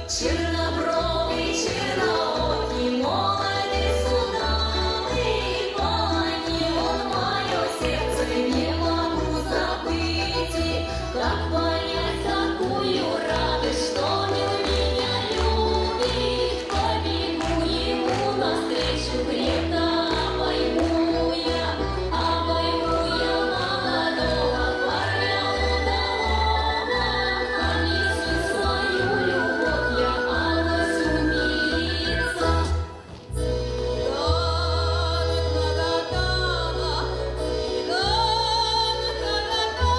Чернобровый, черноокий, молодец удалый, полонил он мое сердце, не могу забыть. И как понять такую радость, что мил меня любит? Побегу ему навстречу, крепко обойму я, обойму я молодого парня удалого, а всю свою любовь я авось умилиться. Цыганка гадала, цыганка гадала,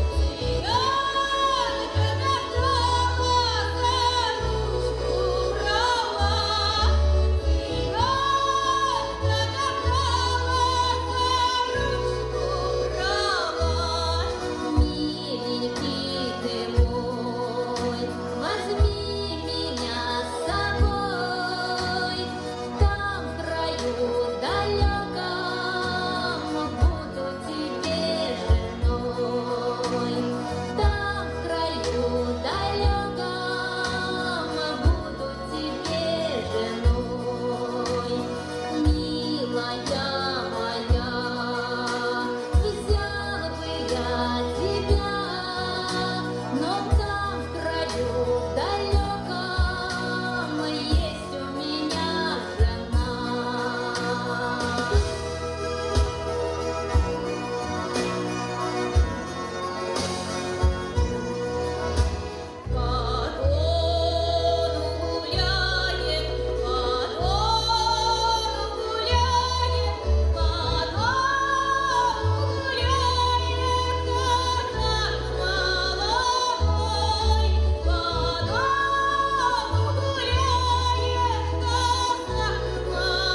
цыганка гадала, за ручку брала. Цыганка гадала, за ручку брала. Миленький ты мой, возьми меня с собой. Там в краю далеком буду тебе женой. Там в краю далеком буду тебе женой. Милая моя, взяла бы я тебя, но там в краю далеком есть у меня жена. По Дону гуляем, по Дону гуляем, по Дону гуляет казак молодой. По Дону гуляет казак молодой.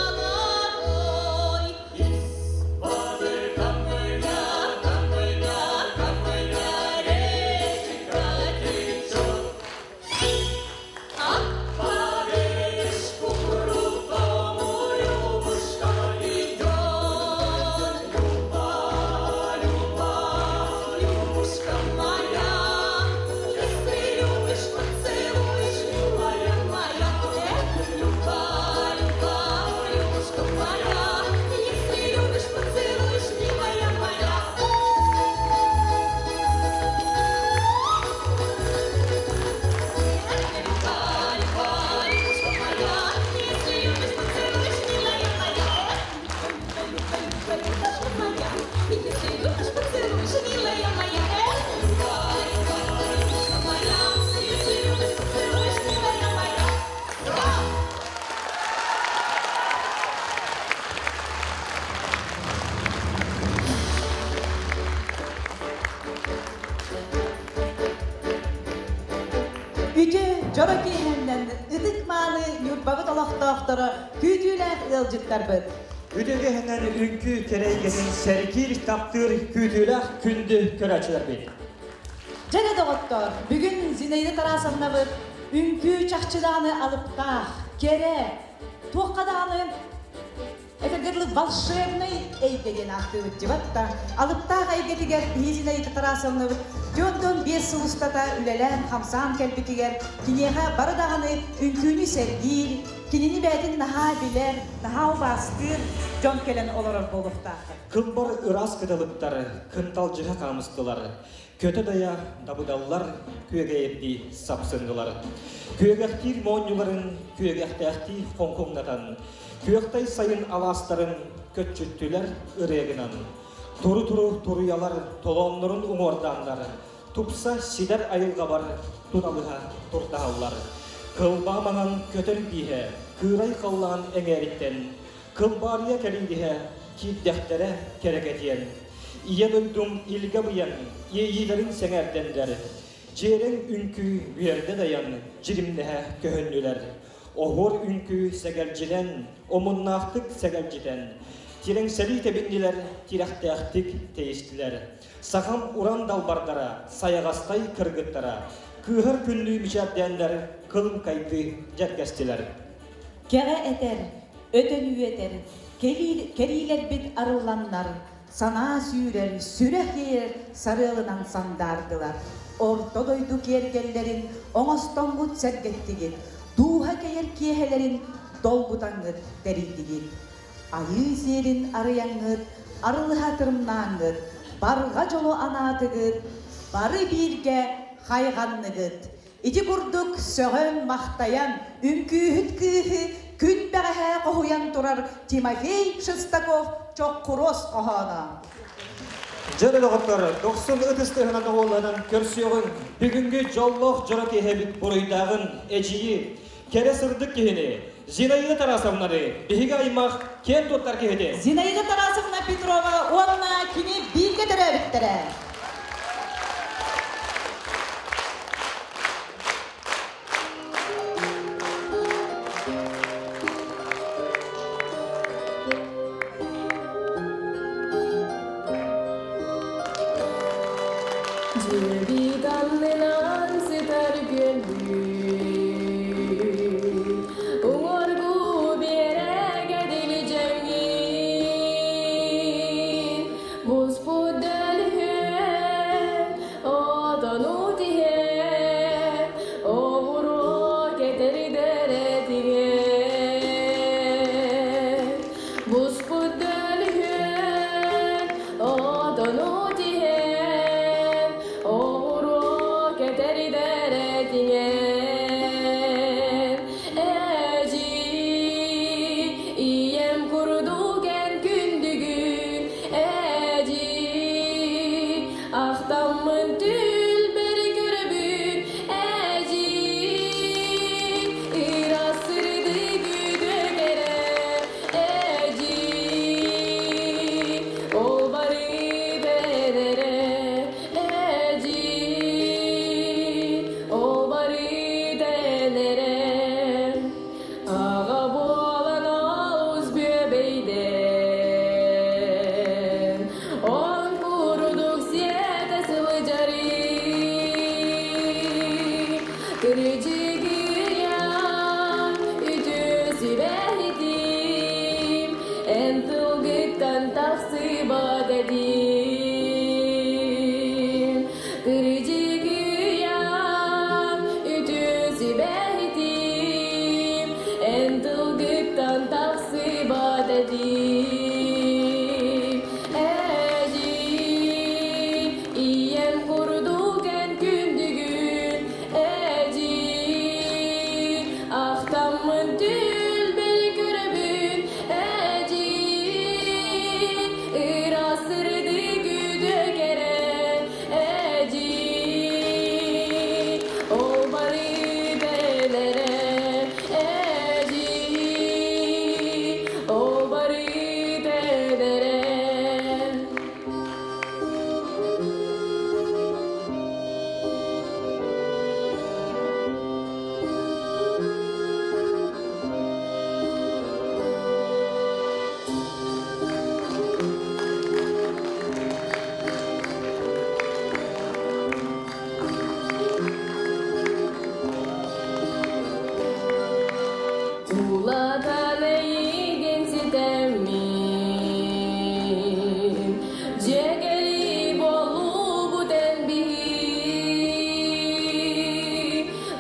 Из-под камня, камня, камня речка течет. А По бережку крутому Любушка идет. Люба, Люба, Любушка моя, если любишь, поцелуешь, милая моя. Эх, Люба, Люба, Любушка моя, если любишь, поцелуешь, милая моя. Люба, Люба, Любушка моя, если любишь, поцелуешь, милая моя. Эх, Люба, Люба, Любушка моя, если любишь, поцелуешь, милая моя. Эх, Люба, Люба, Любушка моя, если любишь, поцелуешь, милая моя. Да! Үтүө дьоро киэһэннэн ытык-мааны Ньурбабыт олохтоохторо күүтүүлээх ыалдьыттарбыт. Үтүгүһүнэн үҥкүү кэрэйгэтин сэргиир таптыыр күүтүүлээх күндү көрөөччүлэрбит. Дьэ доҕоттор, бүгүн Зинаида Тарасовнабыт үҥкүү чахчы даҕаны алыптаах, кэрэ, туохха даҕаны этэргэ волшебный эйгэ диэн ааттыыбыт дьыбатта. Алыптаах эйгэтигэр Зинаида Тарасовнабыт 45 сыл устата үлэлээн хамсаан кэлбитигэр киниэхэ бары даҕаны үҥкүүнү сэргиир, кинини бэйэтин наһаа билэр, наһаа убаастыыр дьон кэлэн олорор буолуохтаахтар. Кылбар ыраас кыталыктар кынталдьыһа хаамыстылар, көтө дайа дабыдаллар күөгэйэрдии сапсыннылар. Күөгэхтиир моонньуларын күөгэхтээхтии хоҥкуҥнатан, күөхтэй сайын алаастарын көччүттүлэр ырыагынан. Туру-туру туруйалар толооннорун уҥуордааннар, тупса сидэр айылҕабар туналыһа туртаһаллар. Кылбаа маҥан көтөр бииһэ, кыырай халлаан эҥээриттэн, кылбаарыйа кэлиндиһэ киирдэхтэрэ кэрэкэтиэн. Ийэ дойдум илгэ быйан, иэйиилэрин сэҥээрдэннэр, дьиэрэҥ үҥкүү үөрдэ дайан, дьиримнэһэ көһүннүлэр. Оһуор үҥкүү сэгэлдьинэн, омуннаахтык сэгэлдьитэн, тирэҥсэлии тэбиннилэр, тирэхтээхтик тэйистилэр. Сахам уран далбардара, сайаҕастай кыргыттара, кыыһар күннүү мичээрдээннэр кылыҥкайдыы дьэргэстилэр. Кэҕэ этэр, өтөн үөтэр, кэриилэрбит арылланнар, санаа сүүрэр, сүрэх иэр сарыалынан сандаардылар. Орто дойду киэргэллэрин оҥостоҥҥут сэргэттигит, дууһа кэйэр киэһэлэрин долгутаҥҥыт тэрийдигит. Айыы сиэрин арыйаҥҥыт, арылыһа тырымнааҥҥыт, барҕа дьолу анаатыгыт, бары бииргэ хайҕанныгыт. Ити курдук сөҕөн-махтайан, үҥкүүһүт кыыһы күн бэҕэһээ хоһуйан турар Тимофей Шестаков Чоккуруос хоһооно. Дьэ доҕоттор, дохсун ытыс тыаһынан оҕолонон көрсүөҕүҥ. Бүгүҥҥү дьоллоох дьоро киэһэбит буруйдааҕын эдьиийи, кэрэ сырдык киһини, Зинаида Тарасовнаны биһиги аймах киэн туттар киһитин. Зинаида Тарасовна Петрова уонна кини бииргэ төрөөбүттэрэ. Дьиэбит аннынан сытар күөлбүт, Уҥуоргу биэрэгэ дьэҥҥин, Буспут дөлүһүөн, отону тиһэн, Оҕуруо кэтэрдэр этиҥэн. Буспут дөлүһүөн, отону тиһэн, Оҕуруо кэтэрдэр этиҥэн. Эдьиий, ийэм курдук эн күндүгүн, Эдьиий, ахтаммын түлбэр көрөбүн, Эдьиий, ыраас сырдык үтүө кэрэ, Эдьиий, ол бары бэдэрэ, Эдьиий, ол бары дэнэрэ. Аҕа буолан олус бүөбэйдэн, он курдук сиэтэ сылдьарый. Кырдьыгыйан үтүө сүбэһитим, эн тылгыттан тахсыбат этим. Кырдьыгыйан үтүө сүбэһитим, эн тылгыттан тахсыбат этим. Эдьиий, ийэм курдук эн күндүгүн, Эдьиий, ахтаммын түлбэр көрөбүн, Эдьиий, ыраас сырдык үтүө кэрэ, Эдьиий, ол бары бэлэрэ, Эдьиий, ол бары бэлэрэ. Улаатан эйигин ситэммин, дьиэкэри буоллубут эн биһи.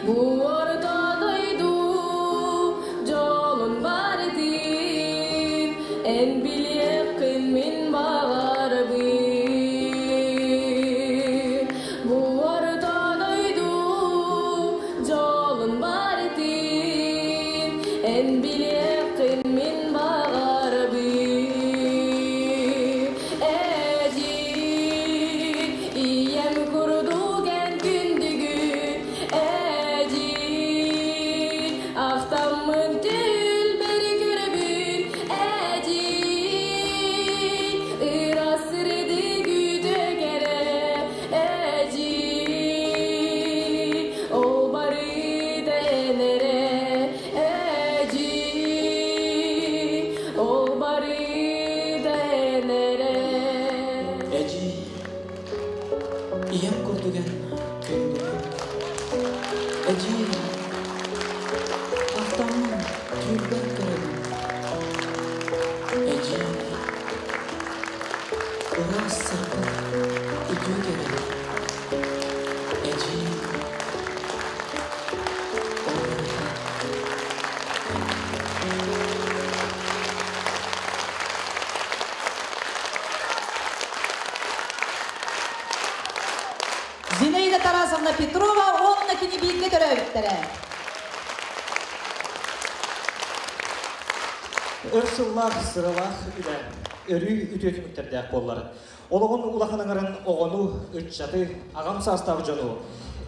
Бу орто дойду дьолун барытын эн билиэххин мин баҕарабын. Бу орто дойду дьолун барытын эн билиэххин мин баҕарабын. Эдьиий, ийэм курдук эн күндүгүн, Эдьиий, ахтаммын түлбэри көрөбүн, Эдьиий, ыраас сырдык үтүө кэрэ, Эдьиий, ол бары дэнэрэ, Эдьиий, ол бары дэнэрэ. Эдьиий, ийэм курдук эн күндүгүн. Эдьиий, ахтаммын түүлбэр көрөбүн. Эдьиий, ыраас сырдык үтүө кэрэ. төрөөбүттэрэ. Өр сыллаах сыралаах үлэ өрүү үтүө түмүктэрдээх буоллар. Олоҕун улахан аҥарын оҕону, ыччаты, аҕам саастаах дьону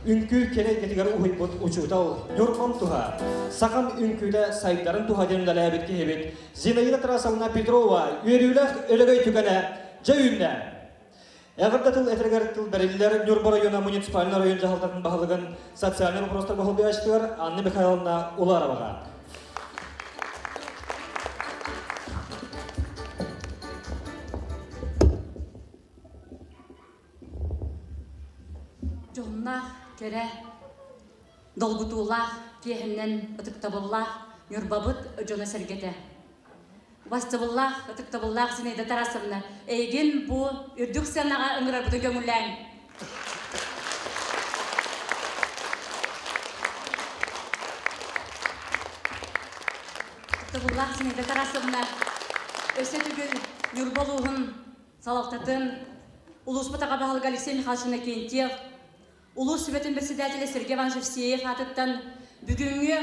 үҥкүү кэрэ эйгэтигэр уһуйбут учуутал Ньургун туһа, сахам үҥкүүтэ сайдарын туһа диэн үлэлээбит киһибит Зинаида Тарасовна Петрова үөрүүлээх өрөгөй түгэнэ дьэ үүннэ. Эҕэрдэ тыл этэригэр тыл бэриллэр Ньурба района муниципальнай оройуон дьаһалтатын баһылыгын социальнай вопростарга солбуйааччытыгар Анна Михайловна Улароваҕа. Дьоһуннаах, кэрэ, долгутуулаах, киэһэннэн ытыктабыллаах Ньурбабыт дьоно-сэргэтэ. Убастабыллаах, ытыктабыллаах Зинаида Тарасовна, эйигин бу үрдүк сыанаҕа ыҥырарбытын көҥүллээҥ. Ытыктабыллаах Зинаида Тарасовна, өссө төгүл Ньурба улууһун салалтатын, улууспут аҕа баһылыга Алексей Михайлович Иннокентьев, улуус сүбэтин председателэ Сергей Иванович Евсеев аатыттан бүгүҥҥү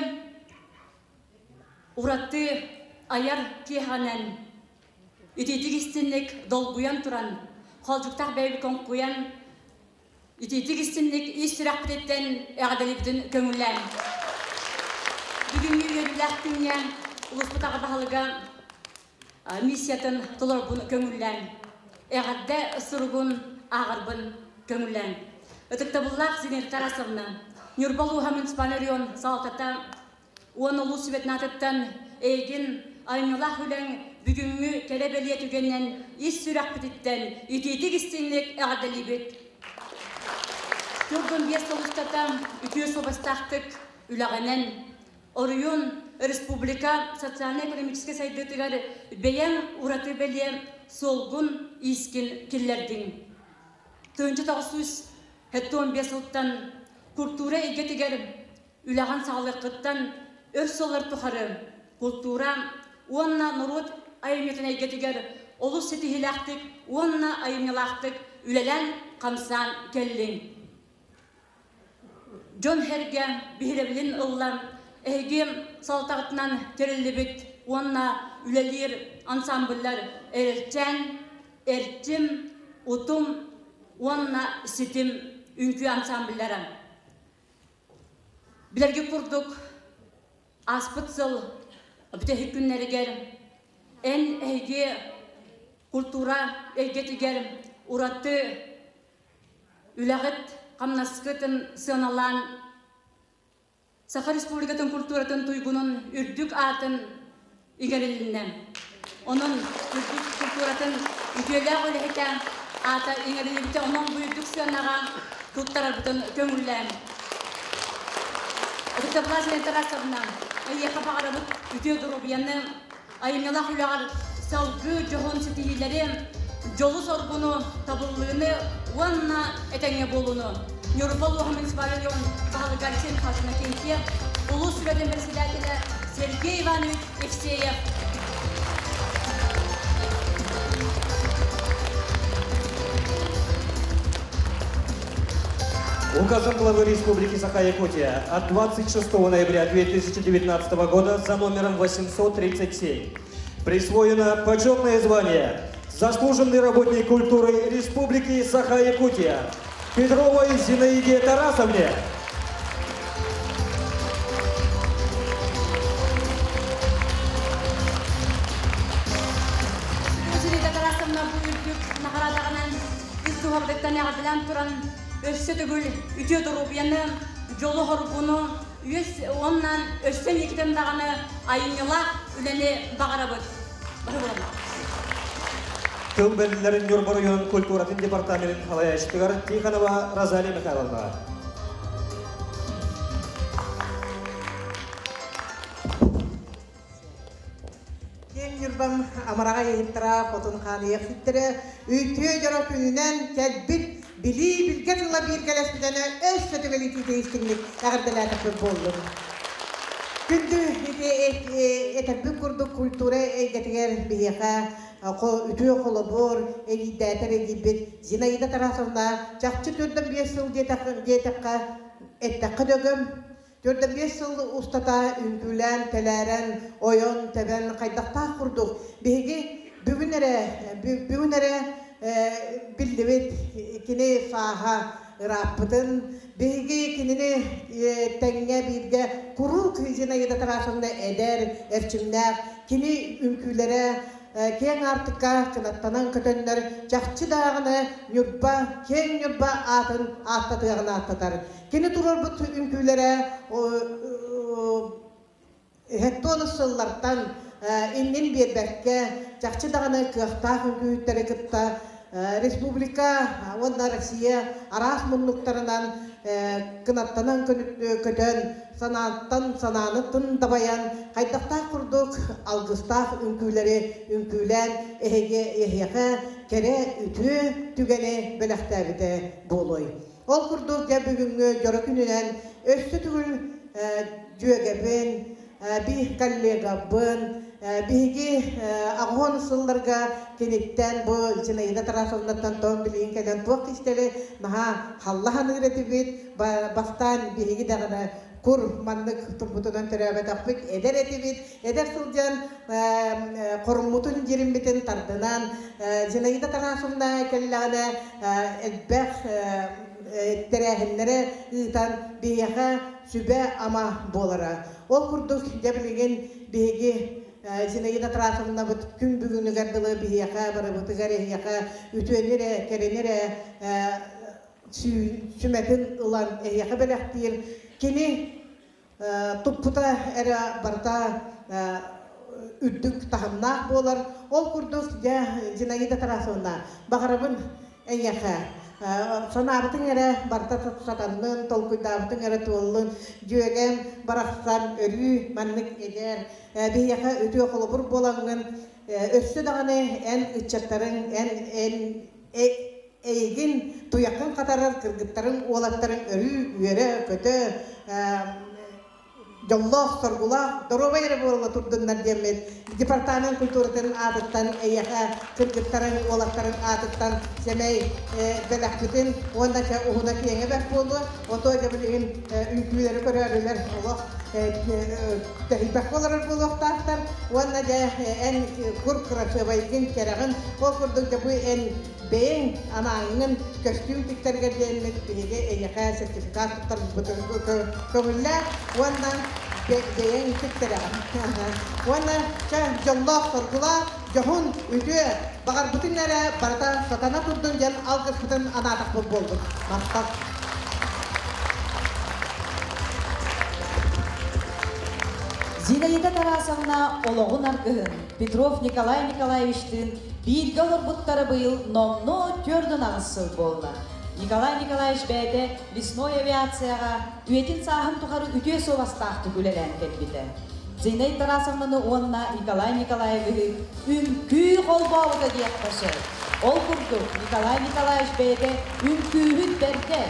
ураты айар киэһэнэн итиитик истинник долгуйан туран, холдьуктаах бэйэбит коҥкуйан, итиитик истинник ис сүрэхпититтэн эҕэрдэлиибитин көҥүллээн. Бүгүҥҥү үөрүүлээх күҥҥэ улууспут аҕа баһылыга миссиятын толорбун көҥүллээн, эҕэрдэ суругун ааҕарбын көҥүллээн. Ытыктабыллаах Зинаида Тарасовна, Ньурба улууһа муниципальный район салалтата уонна улуус сүбэтин аатыттан эйигин айымньылаах үлэҥ бүгүҥҥү кэрэ-бэлиэ түгэнинэн ис сүрэхпититтэн итиитик-истиҥник эҕэрдэлиибит. 45 сыл устата үтүө суобастаахтык үлэҕинэн оройуон республика социальнай-экономическай сайдыытыгар бэйэҥ ураты бэлиэ суолгун иискин киллэрдиҥ. 1975 сылтан культура эйгэтигэр үлэҕин саҕалыаххыттан өр сыллар тухары култуура уонна норуот айымньытын эйгэтигэр олус ситиһиилээхтик уонна айымньылаахтык үлэлээн-хамсаан кэллиҥ. Дьон-сэргэ биһирэбилин ылла, эһиги салтаҕытынан тэриллибит уонна үлэлиир ансамбллар Эрэлчээн, Эрчим, Утум уонна Ситим үҥкүү ансамбллара. Билэргит курдук, ааспыт сыл бүтэһик күннэригэр эн эһиги культура эйгэтигэр ураты үлэҕит хамнаскытын сыаналаан Саха Республикатын культуратын туйгунун үрдүк аатын иҥэрилиннэ. Онон үрдүк культуратын үтүөлээх үлэһитэ аата иҥэриллибитэ, онон бу үрдүк сыанаҕа туттарарбытын көҥүллээн. Ытыктабыллаах Тарасовна, эйиэхэ баҕарабыт үтүө доруобуйаны, айымньылаах үлэҕэр салгыы дьоһун ситиһиилэри, дьолу-соргуну, табыллыыны уонна этэҥҥэ буолууну. Ньурба улууһа муниципальный район баһылыга Алексей Михайлович Иннокентьев, улуус сүбэтин председателэ Сергей Иванович Евсеев. Указом главы Республики Саха-Якутия от 26 ноября 2019 года за номером 837 присвоено почетное звание «Заслуженный работник культуры Республики Саха-Якутия» Петровой Зинаиде Тарасовне. Зинаида Тарасовна бу үрдүк наҕараадаҕынан ис туһабытыттан эҕэрдэлээн туран өссө төгүл үтүө доруобуйаны, дьолу-хоргуну, үөс уонна өссө инникитин даҕаны айымньылаах үлэни баҕарабыт. Бары буолабыт. Тыл бэриллэрин Ньурба оройуонун культуратын департаменын салайааччытыгар Тихонова Розалия Михайловна. Киэҥ Ньурбам амараҕай иһиттэрэ, хотун хаалыйах ситтэрэ, үтүө дьоро күнүнэн кэлбит билии билгэ тыла бииргэлэспитэнэ өссө төгүл итиитэ истиҥник эҕэрдэлээтэхпит буоллун. Күндү ити этэрбит курдук культура эйгэтигэр биһиэхэ үтүө холобур эриийдээтэр эдийбит Зинаида Тарасовна чахчы 45 сыл диэтэххэ эттэххэ дөгөм. 45 сыл устата үҥкүүлээн, тэлээрэн, ойон, тэбэн хайдахтаах курдук биһиги бүгүн эрэ бүгүн эрэ биллибит кини сааһа ырааппытын, биһиги кинини тэҥҥэ бииргэ куруук Зинаида Тарасовна эдэр, эрчимнээх, кини үҥкүүлэрэ киэҥ аартыкка кынаттанан көтөннөр чахчы даҕаны Ньурба, киэҥ Ньурба аатын ааттатыаҕын ааттатар. Кини туруорбут үҥкүүлэрэ хеттонус сыллартан иннин биэрбэккэ, чахчы даҕаны кыахтаах үҥкүүһүттэри кытта республика уонна Россия араас муннуктарынан кынаттанан көтөн, санааттан санааны дабайан, хайдахтаах курдук алгыстаах үҥкүүлэри үҥкүүлээн эһиги эһиэхэ кэрэ үтүө түгэни бэлэхтээбитэ буолуой. Ол курдук дьэ бүгүҥҥү дьоро күнүнэн өссө төгүл дьүөгэбин, биир коллегабын, биһиги аҕыһон сылларга киниттэн бу Зинаида Тарасовнаттан тоон билигин кэлэн туох кистэли наһаа халла саныыр этибит. Бастаан биһиги даҕаны кур маннык турбутунан төрөөбөтөхпүт, эдэр этибит. Эдэр сылдьан хоруммутун дьириммитин тардынан Зинаида Тарасовна кэллэҕинэ элбэх тэрээһиннэри ыытан биһиэхэ сүбэ-ама буолара. Ол курдук дьэ билигин биһиги Зинаида Тарасовнабыт күн бүгүнүгэр дылы биһиэхэ барыбытыгар эһиэхэ үтүөнү эрэ, кэрэни эрэ сүмэтин ылан эһиэхэ бэлэхтиир. Кини туппута эрэ барыта үрдүк таһымнаах буолар. Ол курдук, дьэ, Зинаида Тарасовна, баҕарабын эйиэхэ санаабытыҥ эрэ барыта сатаннын, толкуйдаабытыҥ эрэ туоллун, дьүөгэм барахсан өрүү маннык эдэр, биһиэхэ үтүө холобур буолаҥҥын, өссө даҕаны эн ыччаттарыҥ, эн эн эйигин туйаххын хатарар кыргыттарыҥ, уолаттарыҥ өрүү үөрэ-көтө, дьоллоох, соргулаах, доруобай эрэ буола турдуннар диэммит департамент культуратын аатыттан эйиэхэ кыргыттарыҥ, уолаттарыҥ аатыттан сэмэй бэлэхпитин уонна чэ уһуна киэҥэ бэрт буолуо. Ото дьэ билигин үҥкүүлэри көрөөрүлэр олох тэһийбэккэ олорор буолуохтаахтар уонна дьэ эн кур кырасыабайгын, кэрэҕин, ол курдук дьэ бу эн бэйэҥ анааҥҥын көстүүм тиктэргэр диэммит биһиги эйиэхэ сертификат туттарбытын көҥүллээх уонна бэйэҥ тиктэрэҕин. Уонна чэ дьоллоох соргулаах, дьоһун, үтүө, баҕарбытын эрэ барыта сатана турдун диэн алгыспытын анаатахпыт буолбут. Махтал. Зинаида Тарасовна олоҕун аргыһын Петров Николай Николаевичтыын бииргэ олорбуттара быйыл номнуо 48 сыл буолла. Николай Николаевич бэйэтэ лесной авиацияҕа үйэтин сааһын тухары үтүө суобастаахтык үлэлээн кэлбитэ. Зинаида Тарасовнаны уонна Николай Николаевиһы үҥкүү холбообута диэххэ сөп. Ол курдук, Николай Николаевич бэйэтэ үҥкүүһүт бэрдэ.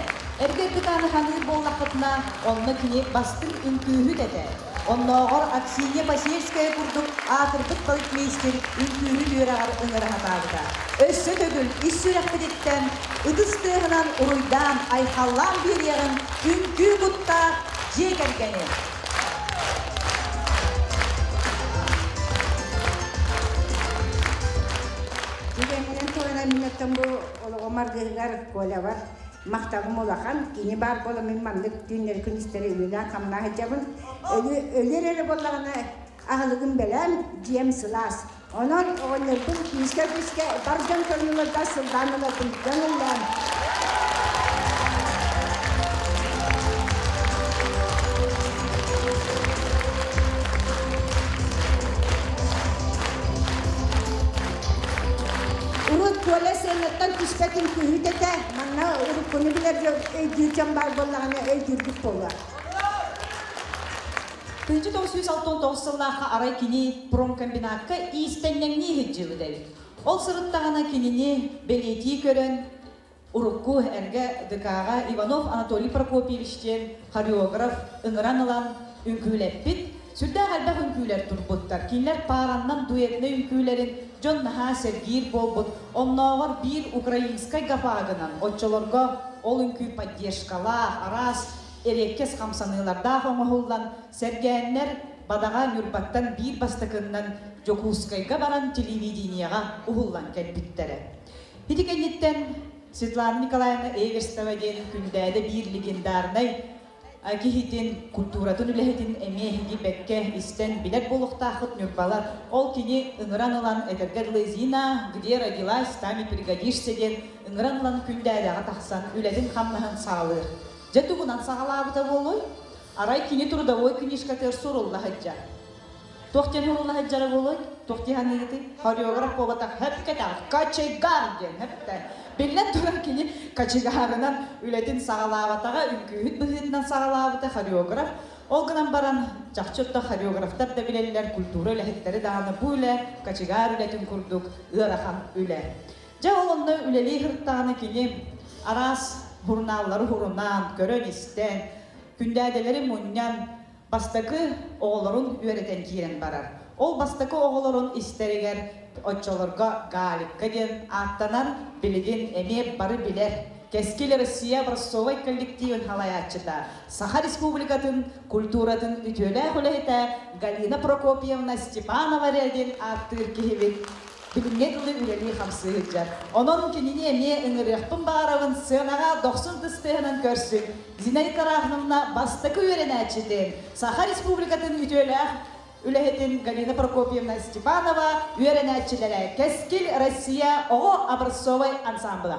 Эргэ кытааны ханыыр буоллаххытына, онно кини бастыҥ үҥкүүһүт этэ. Оннооҕор Аксинья Посельская курдук аатырбыт балетмейстер үҥкүүһүт үөрэҕэр ыҥыра сатаабыта. Өссө төгүл ис сүрэхпититтэн ытыс тыаһынан уруйдаан, айхаллаан биэриэҕин үҥкүү куттаах дьиэ кэргэни. Түгэнинэн туһанан миннеттен бу олоҕум аргыһыгар Колябар махталым улахан. Кини баар буола мин маннык түүннэри күнүстэри үлэлээн-хамнаан сылдьабын. Өлөр эрэ буоллаҕына аһылыгым бэлэм, дьиэм сылаас. Онон оҕонньорбун күүскэ-күүскэ бар дьон көрүҥүлэргэ сылдаан ылатын көҥүллээн. Урут Коля сценаттан түспэтин күһүт этэ. Манна уруккуну билэр өйдүүр дьон баар буоллаҕына өйдүүрбүт буолуо. 1969 сыллаахха арай кини промкомбинатка иистэнньэҥнии сылдьыбыт эбит. Ол сырыттаҕына кинини бэлиэтии көрөн урукку эргэ ДК-ҕа Иванов Анатолий Прокопьевич диэн хореограф ыҥыран ылан үҥкүүлэппит. Сүрдээх элбэх үҥкүүлэр турбуттар. Кинилэр паараннан дуэтнай үҥкүүлэрин дьон наһаа сэргиир буолбут. Оннооҕор биир украинскай гапаагынан оччолорго ол үҥкүү поддержкалаах, араас эриэккэс хамсаныылардаах оҥоһуллан, сэргээннэр Бадаҕа Ньурбаттан биир бастакыннан Дьокуускайга баран телевидениеҕа уһуллан кэлбиттэрэ. Ити кэнниттэн Светлана Николаевна Эверстова диэн Күндээдэ биир легендарнай киһитин, культуратын үлэһитин эмиэ эһиги бэккэ истэн билэр буолуохтааххыт ньурбалар. Ол кини ыҥыран ылан этэргэ дылы «Зина, где родилась, там и пригодишься» диэн ыҥыран ылан Күндээдэҕэ тахсан үлэтин-хамнаһын саҕалыыр. Дьэ тугунан саҕалаабыта буолуой? Арай кини трудовой книжкатыгар сурулла сылдьар. Туох диэн сурулла сылдьара буолуой? Туох дии саныыгытый? Хореограф буолбатах, хөпкө кочегар диэн хөптө. Биллэн туран кини кочегарынан үлэтин саҕалаабатаҕа, үҥкүүһүт быһыытынан саҕалаабыта хореограф. Ол гынан баран, чахчы оттон хореографтар да билэллэр, культура үлэһиттэрэ даҕаны бу үлэ кочегар үлэтин курдук ыарахан үлэ. Дьэ ол онно үлэлии сырыттаҕына кини араас журналлары сурунаан, көрөн-истэн, күндээдэлэри мунньан, бастакы оҕолорун үөрэтэн киирэн барар. Ол бастакы оҕолорун истэригэр оччолорго Галикка диэн ааттанар, билигин эмиэ бары билэр Кэскил Россия образцовай коллективын халайааччыта, Саха Республикатын культуратын үтүөлээх үлэһитэ Галина Прокопьевна Степанова диэн ааттыыр киһибит билиҥҥэ дылы үлэлии-хамсыы сылдьар. Онон кинини эмиэ ыҥырыахпын баҕарабын, сыанаҕа дохсун тыстыһынан көрсүҥ. Зинаида Тараховна бастакы үөрэнээччитин, Саха Республикатын үтүөлээх үлэһитин Галина Прокопьевна Степанова үөрэнээччилэрэ Кэскил Россия оҕо образцовай ансамбла.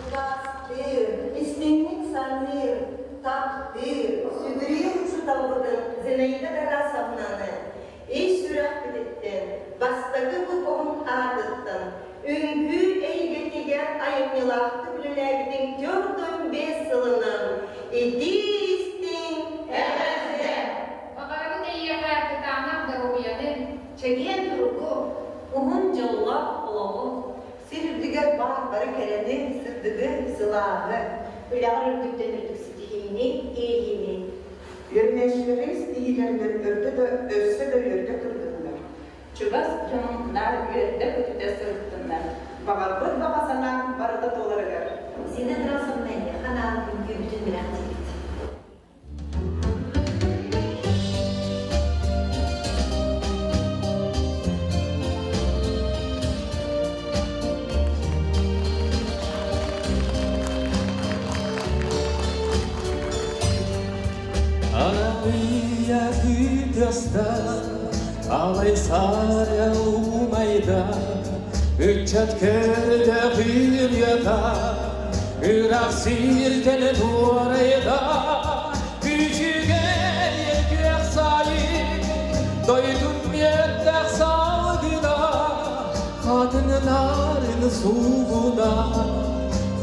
Убаастыыр, истиҥник саныыр, таптыыр, сүгүрүйэр учууталбытын Зинаида Тарасовнаны ис сүрэхпититтэн, бастакы выпуһун аатыттан үҥкүү эйгэтигэр айымньылаахтык үлэлээбитиҥ 45 сылынан итии-истиҥ эҕэрдэ! Баҕарабыт эйиэхэ кытаанах доруобуйаны! Туругу, уһун дьоллоох олоҕу. Сир үрдүгэр баар бары кэрэни, сырдыгы, сылааһы. Үлэҕэр үрдүктэн үрдүк ситиһиини, иэйиини. Үөрэнээччилэри ситиһиилэринэн өрдө да өссө да үөрдэ турдуннар. Чугас дьонум наар үөрдэ-көтүтэ сырыттыннар. Баҕарбыт баҕа санаам барыта туоларыгар. Зина Тарасовна эйиэхэ анаан үҥкүүбүтүн бэлэхтиибит. Аналыя кытыаста, алай саря умайда, Ыччат көрдө кыырыата, ыраах сиртэн туорайда, Үчүгэй күөх сайын, дойдум миэтэх салгына, Хатыннарын суугуна,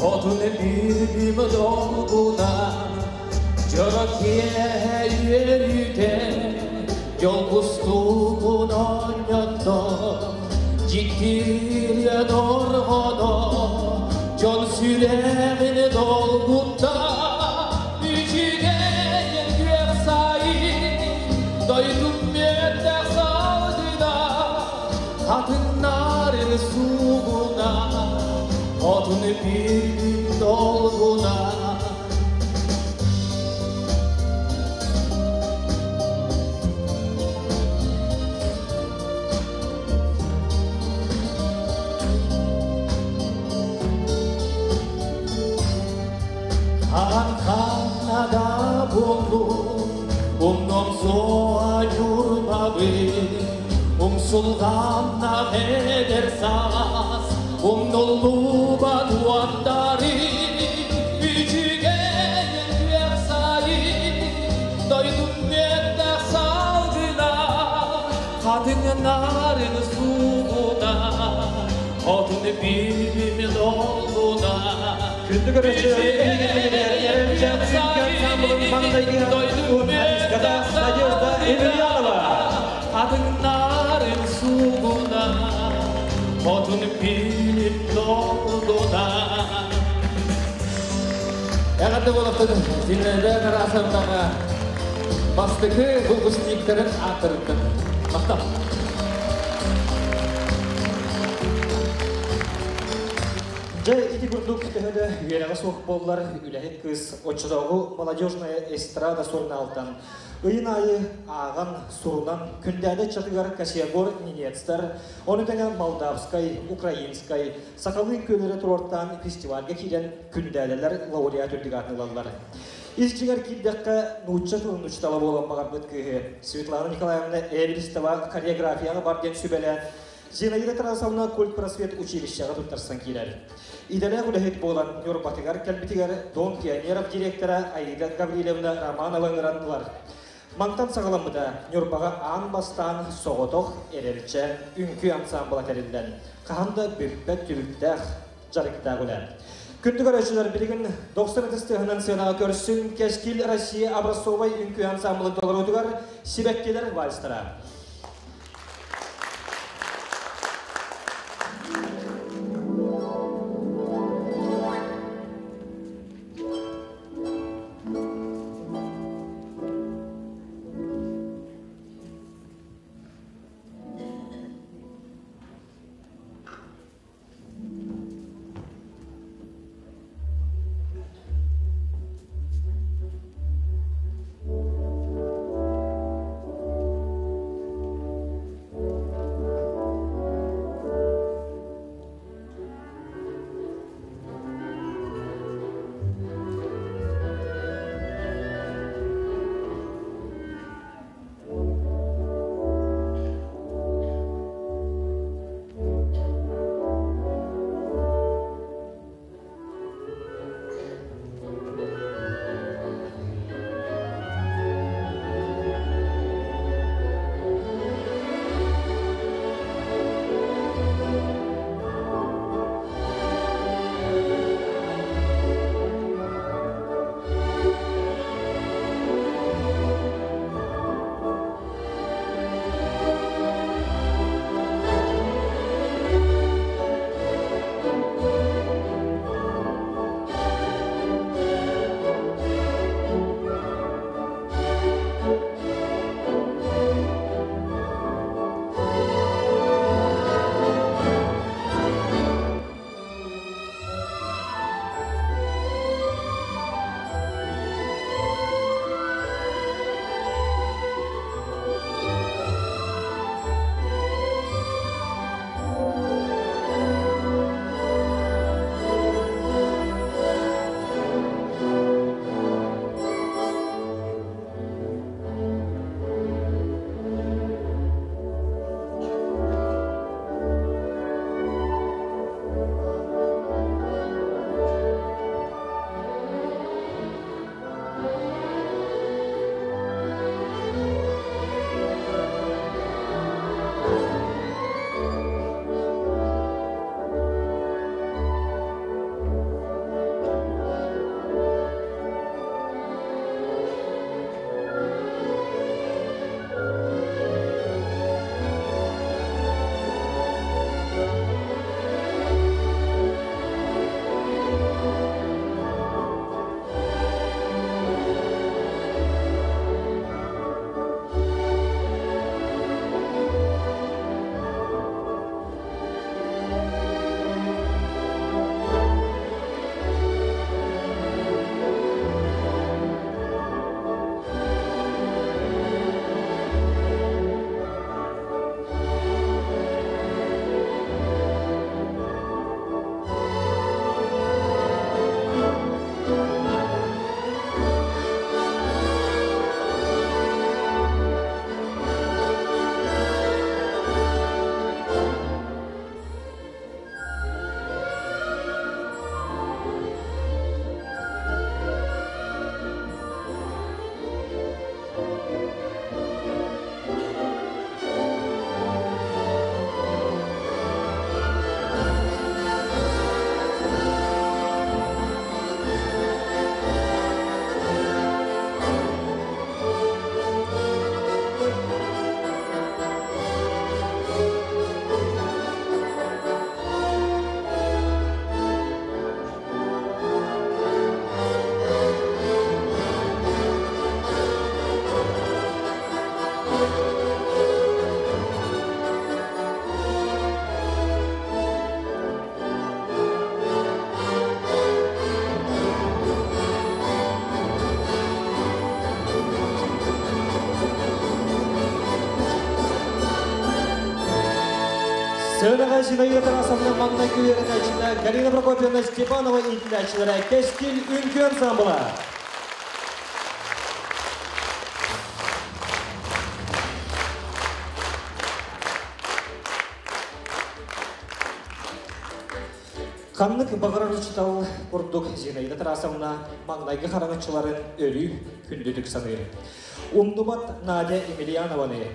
хотун билим долгуна, Дьоро киэһэ үөрүүтэ, дьол кустугун оонньотто, дьиктиргэ дорҕоно, дьон сүрэҕин долгутта. Үчүгэйин күөх сайын, дойдум мүөттээх салгына, хатыҥнарын суугуна, хотун билим долгуна. Хаан-хааннада буоллун, умнуом суоҕа Ньурбабын, умсулҕаннаах эдэр саас, умнуллубат уоттарын, үчүгэй күөх сайын, дойдум мүөттээх салгына, хатыҥнарын суугуна, хотун билим долгуна. Күндү көрөөччү, Эрэлчээн үҥкүү ансамблын маҥнайгы солистката Надежда Емельянова. Хатыҥнарын суугуна, хотун билим долгуна. Эҕэрдэ буолуохтун Зинаида Тарасовнаҕа бастакы выпускниктарын ааттарыттан. Махтал. Дьэ, ити курдук төһө да үөрэҕэ суох буоллар, үлэһит кыыс оччотооҕу «Молодежная эстрада» сурунаалтан ыйын аайы ааҕан, сурунан, Күндээдэ ыччатыгар Косиагор ненецтэр, ону тэҥэ молдавскай, украинскай, сахалыы үҥкүүлэри туруортаан фестивальга киирэн күндээдэлэр лауреат үрдүк аатын ылаллар. Ис дьиҥэр киирдэххэ, нуучча тылын учуутала буолан баҕарбыт кыыһы Светлана Николаевна Эверстова хореографияҕа бар диэн сүбэлээн, Зинаида Тарасовна культпросвет училищеҕа туттарсан киирэр. Идэлээх үлэһит буолан Ньурбатыгар кэлбитигэр Дом пионеров директора Аида Гаврильевна Романова ыҥыран ылар. Мантан саҕаламмыта Ньурбаҕа аан бастаан соҕотох эрэлчэ үҥкүү ансаамбыла тэриллэн, хаһан да бүппэт түбүктээх дьарыктаах үлэ. Күндү көрөөччүлэр, билигин 90 ытыс тыаһынан сыанаҕа көрсүҥ Кэскил Россия образцовай үҥкүү ансаамбылын толоруутугар сибэккилэр вальстара. Сыанаҕа Зинаида Тарасовна маҥнайгы үөрэнээччитэ Галина Прокопьевна Степанова иитиллээччилэрэ Кэскил үҥкүү ансаамбыла. Ханнык баҕарар учуутал курдук Зинаида Тарасовна маҥнайгы хараҥаччыларын өрүү күндүтүк саныыр. Умнубат Надя Емельянованы,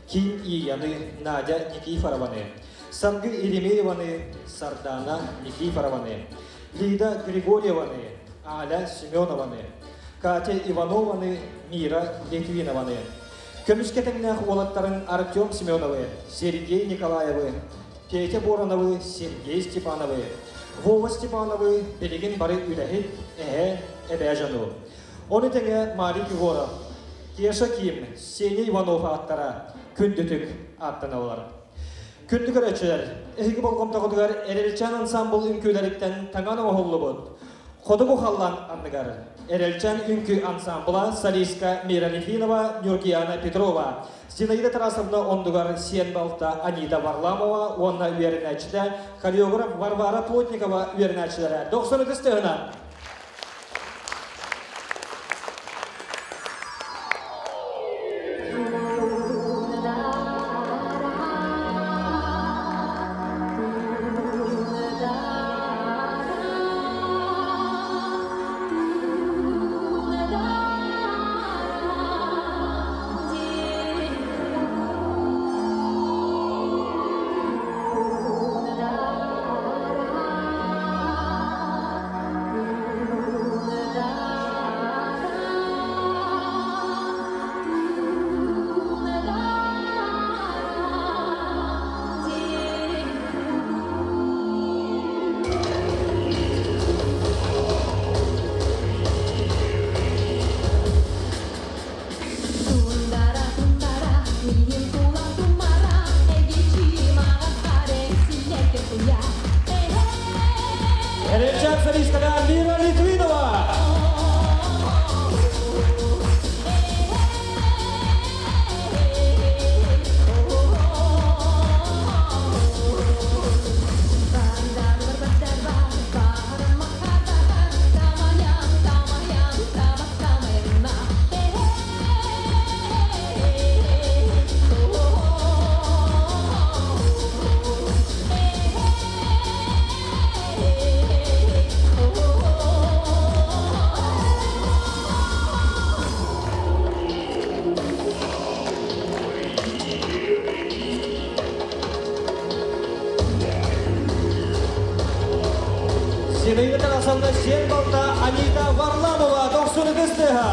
Ким Ияны, Надя Никифорованы, Саргы Еремееваны, Сардана Никифорованы, Лида Григорьеваны, Аля Семенованы, Катя Иванованы, Мира Литвинованы, көмүскэ тэҥнээх уолаттарын Артем Семеновы, Сергей Николаевы, Петя Вороновы, Сергей Степановы, Вова Степановы билигин бары үлэһит, эһэ, эбээ дьону. Ону тэҥэ Марик Егоров, Кеша Ким, Сеня Иванов ааттара күндүтүк ааттаналлар. Күндү көрөөччүлэр, эһиги болҕомтоҕутугар Эрэлчээн ансаамбыл үҥкүүлэриттэн таҥан оҥоһуллубут Хотугу халлаан анныгар Эрэлчээн үҥкүү ансаамбыла солистка Мира Литвинова, Нюргияна Петрова, Зинаида Тарасовна оннугар сиэн балта Анита Варламова уонна үөрэнээччитэ хореограф Варвара Плотникова үөрэнээччилэрэ 93 тыһынан. Тундара, тундара, минем тулам тумара, Эрэлчээн солистката Мира Литвинова! Зинаида Тарасовна сиэн балта Анита Варламова 93 тыһа.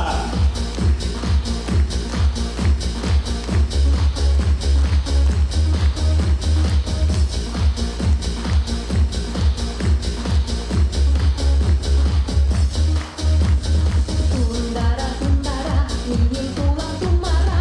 Тундара, тундара, минем тулам тумара,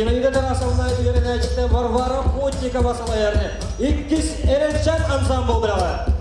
Зинаида Тарасовна үөрэнээччитэ Варвара Плотникова салайар иккис Эрэлчэн ансамбл бөлөҕө.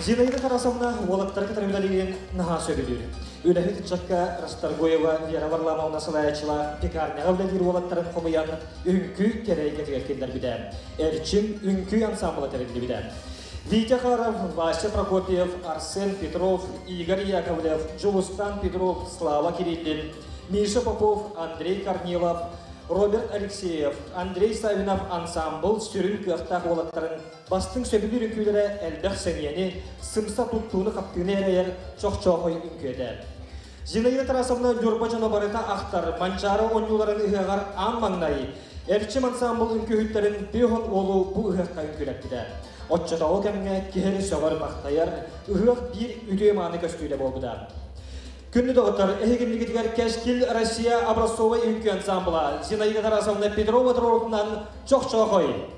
Зинаида Тарасовна уолаттары кытары үлэлиирин наһаа сөбүлүүр. Үлэһит ыччакка Расторгуева Вера Варламовна салайааччылаах пекарняҕа үлэлиир уолаттарын хомуйан үҥкүү кэрэ эйгэтигэр киллэрбитэ. Эрчим үҥкүү ансаамбыла тэриллибитэ. Витя Харов, Вася Прокопьев, Арсен Петров, Игорь Яковлев, Дьулустан Петров, Слава Кириллин, Миша Попов, Андрей Корнилов, Роберт Алексеев, Андрей Савинов ансаамбыл сүрүн кыахтаах уолаттарын Бастыҥ сөбүлүүр үҥкүүлэрэ элбэх сэниэни, сымса туттууну-хаптыыны эрэйэр чохчоохой үҥкүү этэ. Зинаида Тарасовна Ньурба дьоно барыта ахтар Манчаары оонньууларын ыһыаҕар аан маҥнай Эрчим ансаамбыл үҥкүүһүттэрин Тыаһын уолу бу ыһыахха үҥкүүлэппитэ. Оччотооҕу кэмҥэ киһи эрэ сөҕөр-махтайар ыһыах биир үтүө-мааны көстүүтэ буолбута. Күндү доҕоттор, эһигиннигитигэр Кэскил Россия образцовай үҥкүү ансаамбыла Зинаида Тарасовна Петрова туруорутунан чохчоохой!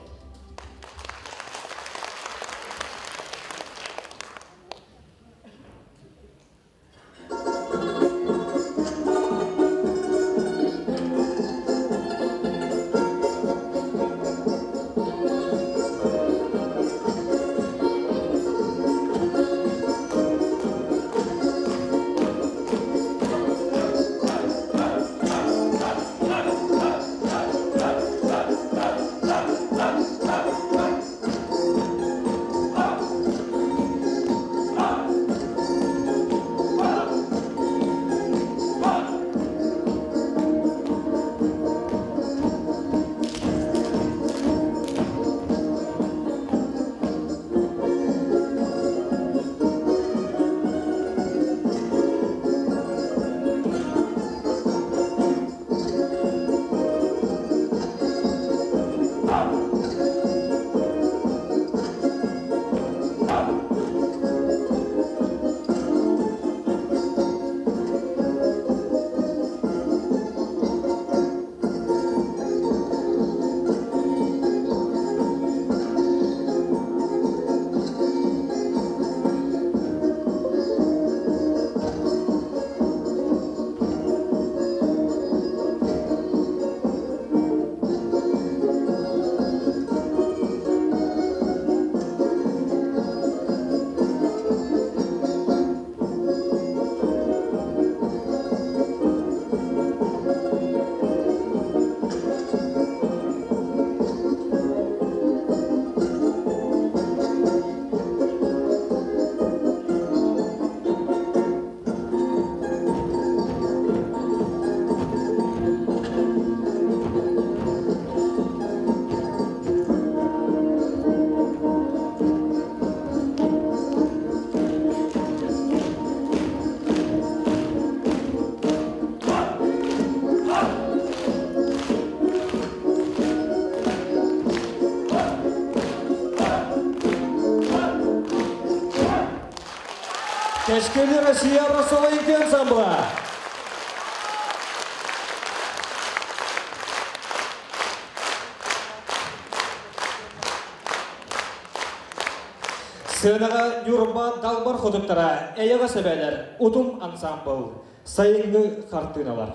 Кэскили Россия образцовай үҥкүү ансамбла. Сыанаҕа Ньурба далбар хотуттара, эйэҕэс эбээлэр, Утум ансамбл, сайыҥҥы хартыыналар.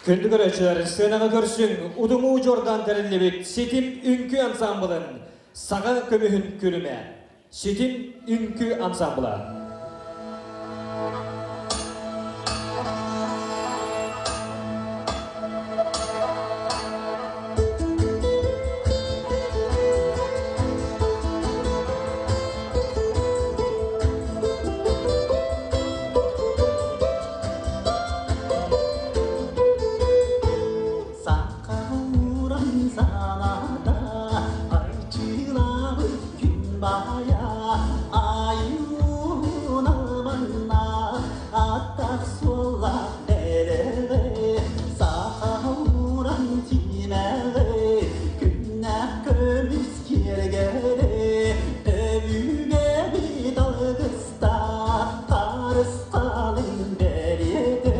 Күндү көрөөччүлэр, сыанаҕа көрсүҥ, Удумуу Дьордан тэриллибит Ситим үҥкүү ансаамбылын Саҕа көмүһүн күлүмэ. Ситим үҥкүү ансаамбыла. Сахалуран саната арчылабыт күн баайа айуун алманна аттах суоллах бэрэҕэ сахалуран тимэҕэ күннэх көмүс киэргэлэ өбүгэбит алгыстаах харысхалын бэриэтэ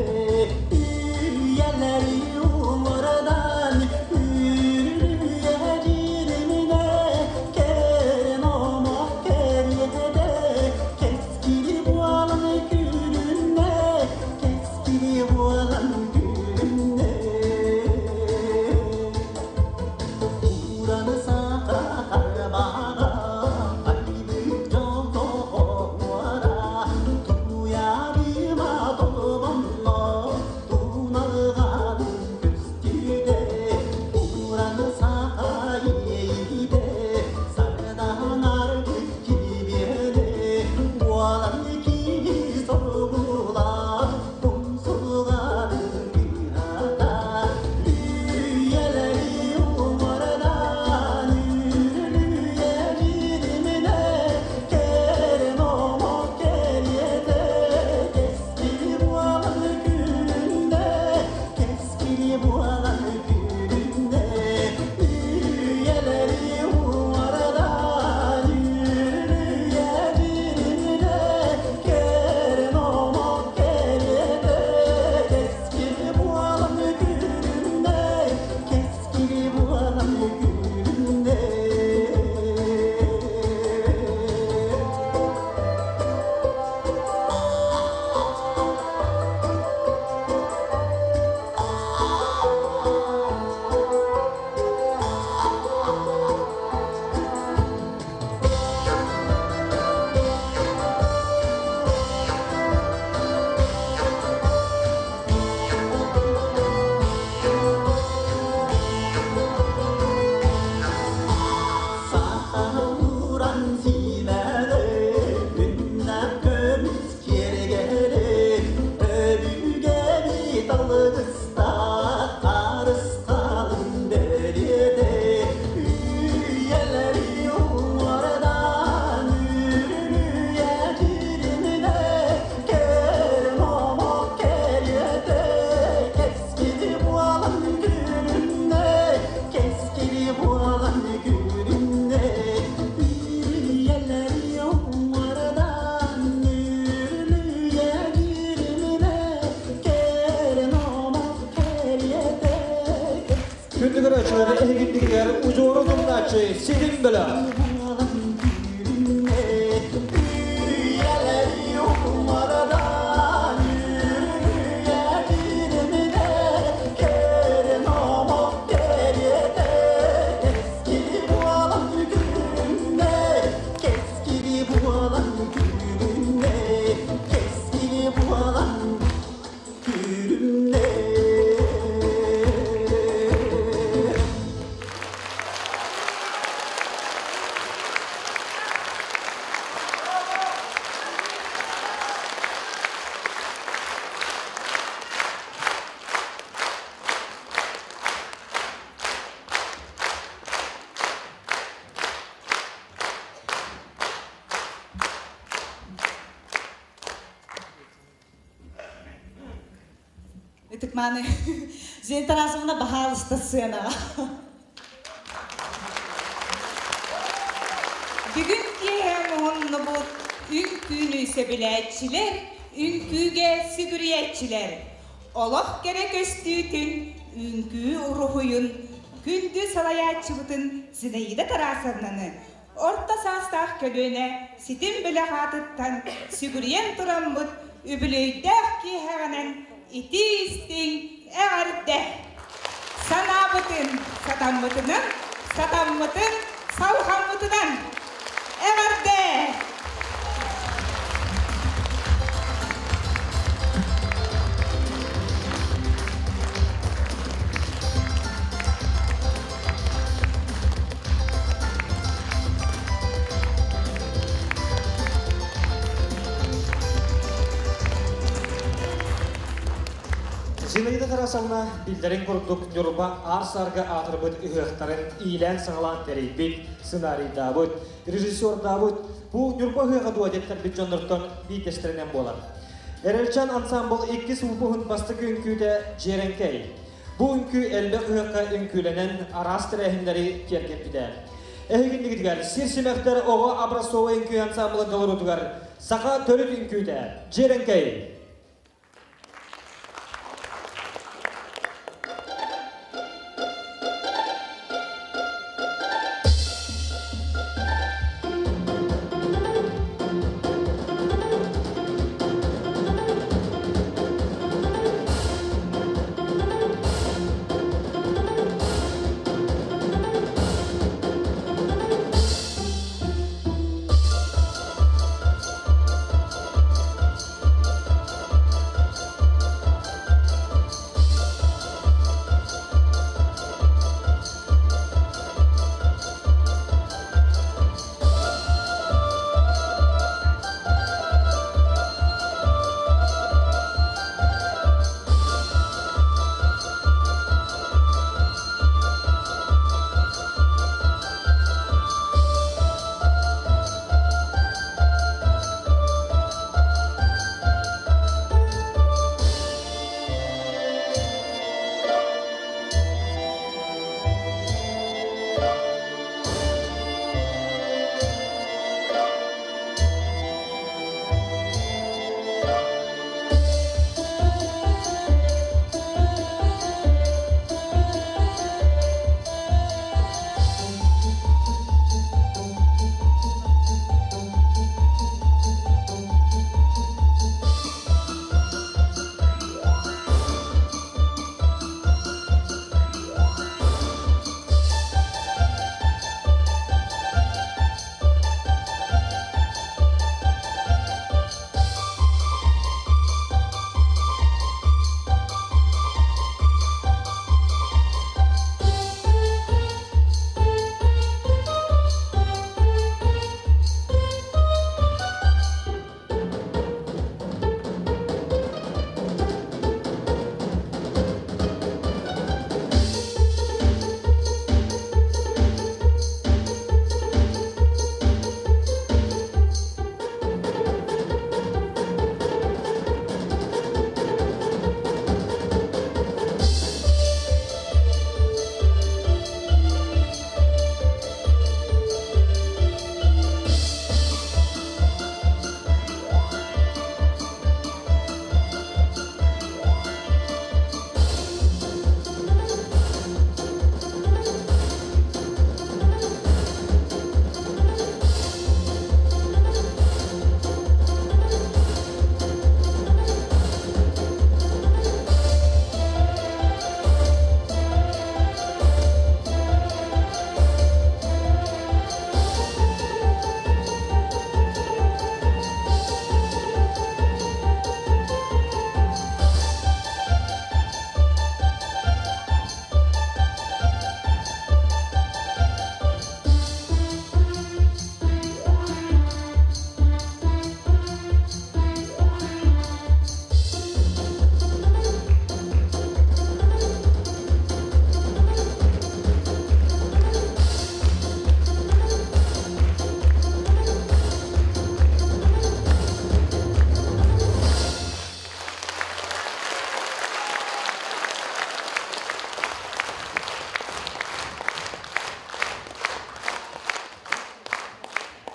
үйэлэри уҥуордан үрүйэ дьириминэ кэрэн омох кэриэтэ кэскили буолан күлүннэ кэскили буолан күлүннэ Ураны саха харбаҕа айбыт дьол тоҕуора туйаарыма толбонно туналҕанын көстүүтэ ураны саха иэйиитэ сардаҥарбыт килбиэнэ уолан киһи соргула умсулҕанын кыыһата үйэлэри уҥуордан үрүлүйэ дьириминэ кэрэн омок кэриэтэ кэскили буолан күлүннэ кэскили буолан күлүннэ үйэлэри уҥуордан үрүлүйэ дьириминэ кэрэн омок кэриэтэ кэскили буолан күлүннэ кэскили буолан күлүннэ Сахалуран симэҕи күннэх көмүс киэргэли өбүгэбит алгыстаах харысхалын бэлиэтэ үйэлэри уҥуордан үрүлүйэ дьириминэ кэрэн омок кэриэтэ кэскили буолан күлүннэ кэскили буолан күлүннэ үйэлэри уҥуордан үрүлүйэ дьириминэ кэрэн омок кэриэтэ Күндү көрөөччүлэр, эһигиннигэр удьуору тумнааччы Ситим бөлөх. Үйэлэри уҥуордан үрүлүйэ дьириминэ кэрэн омок кэриэтэ кэскили буолан күлүннэ кэскили буолан күлүннэ кэскили буолан күлүннэ Ытыкманы Зина Тарасовна баһаалыста сыанаҕа. Бүгүн киэһэ муһуннубут үҥкүүнү сөбүлээччилэр, үҥкүүгэ сүгүрүйээччилэр. Олох кэрэ көстүүтүн, үҥкүү уруһуйун, күндү салайааччыбытын Зинаида Тарасовнаны орто саастаах көлүөнэ ситим бөлөх аатыттан сүгүрүйэн тураммыт үбүлүөйдээх киэһэҕинэн итии-истиҥ Эҕэрдэ! Санаабытын сатаммытынан, сатаммытын салҕаммытынан! Эҕэрдэ! Зинаида Тарасовна биллэрин курдук Ньурба аар-саарга аатырбыт ыһыахтарын иилээн-саҕалаан тэрийбит, сценарийдаабыт, режиссердаабыт, бу Ньурба ыһыаҕа дуо диэттэрбит дьоннортон биирдэстэринэн буолар. Эрэлчан ансаамбыл иккис выпуһун бастакы үҥкүүтэ Дьиэрэҥкэй. Бу үҥкүү элбэх ыһыахха үҥкүүлэнэн араас тэрээһиннэри киэргэппитэ. Эһигиннигитигэр сир симэхтэр оҕо образцовай үҥкүү ансаамбылын толоруутугар саха төрүт үҥкүүтэ Дьиэрэҥкэй.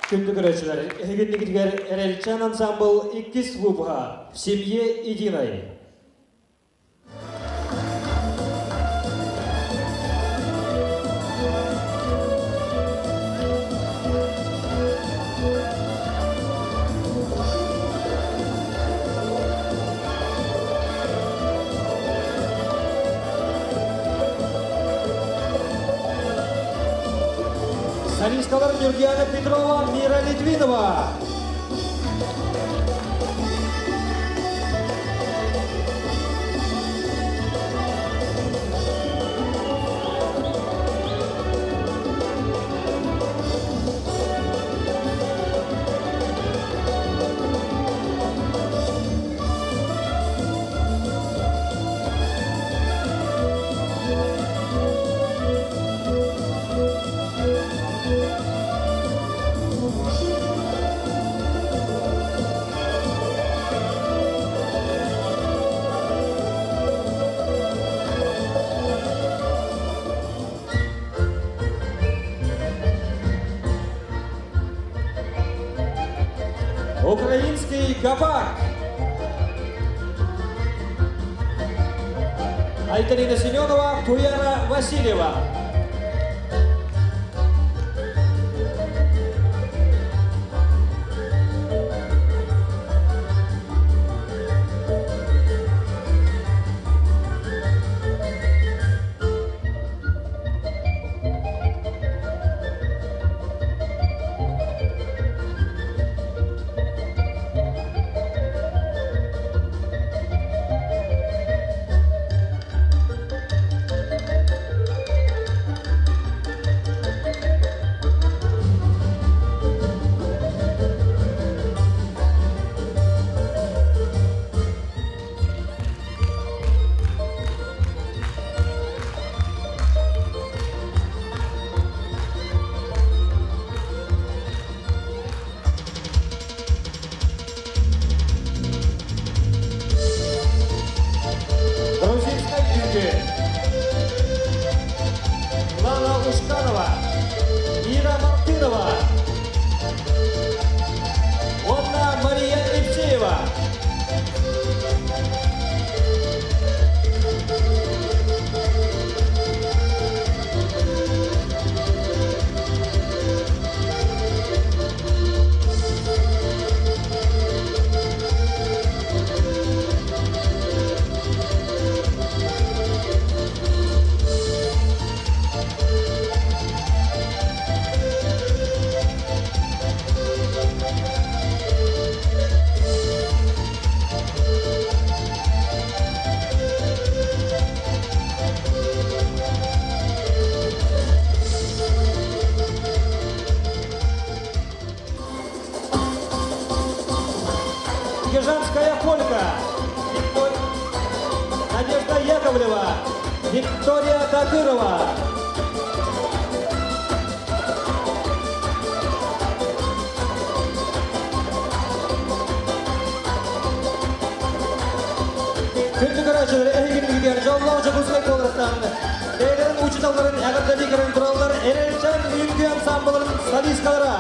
Күндү көрөөччүлэр, эһигиннигитигэр Эрэлчэн ансамбл иккис выпуһа «В семье единой». Солисткалар Нюргиана Петрова, Мира Литвинова. Украинский гопак. Айталина Семенова, Туяра Васильева. Грузинская юге. Лала Ушканова, Ира Мартынова, Онна Мария Евсеева. Ежанская полька. Надежда Яковлева. Виктория Такырова. Күндү көрөөчүлөр эһигин жоллоо жогузбек болуруттан бэйэлэрин учууталларын эҕэрдэлии көрөн тураллар Эрэлчэн үҥкүү ансамблын солисткалара.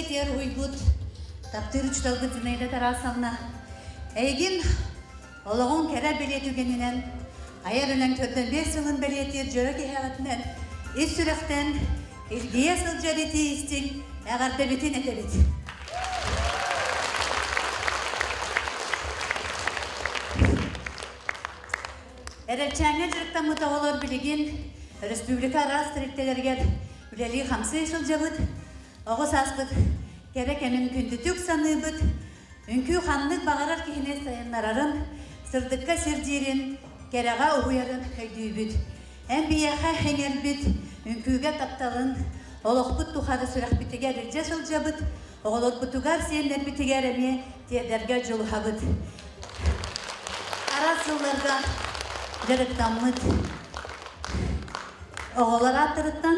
эйгэтигэр уһуйбут таптыыр учууталбыт Зинаида Тарасовна, эйигин олоҕуҥ кэрэ бэлиэ түгэнинэн, айар үлэҥ 45 сылын бэлиэтиир дьоро киһэҕитинэн ис сүрэхтэн илгийэ сылдьар итии истиҥ эҕэрдэбитин этэбит. Эрэлчээҥҥэ дьарыктаммыт оҕолор билигин республика араас тэрилтэлэригэр үлэлии-хамсыы сылдьабыт. Оҕо сааспыт кэрэ кэмин күндүтүк саныыбыт. Үҥкүү ханнык баҕарар киһини сайыннарарын, сырдыкка сирдиирин, кэрэҕэ уһуйарын өйдүүбүт. Эн биһиэхэ иҥэрбит үҥкүүгэ тапталын олохпут тухары сүрэхпитигэр илдьэ сылдьабыт, оҕолорбутугар, сиэннэрбитигэр эмиэ тиэрдэргэ дьулуһабыт. Араас сылларга дьарыктаммыт оҕолор ааттарыттан,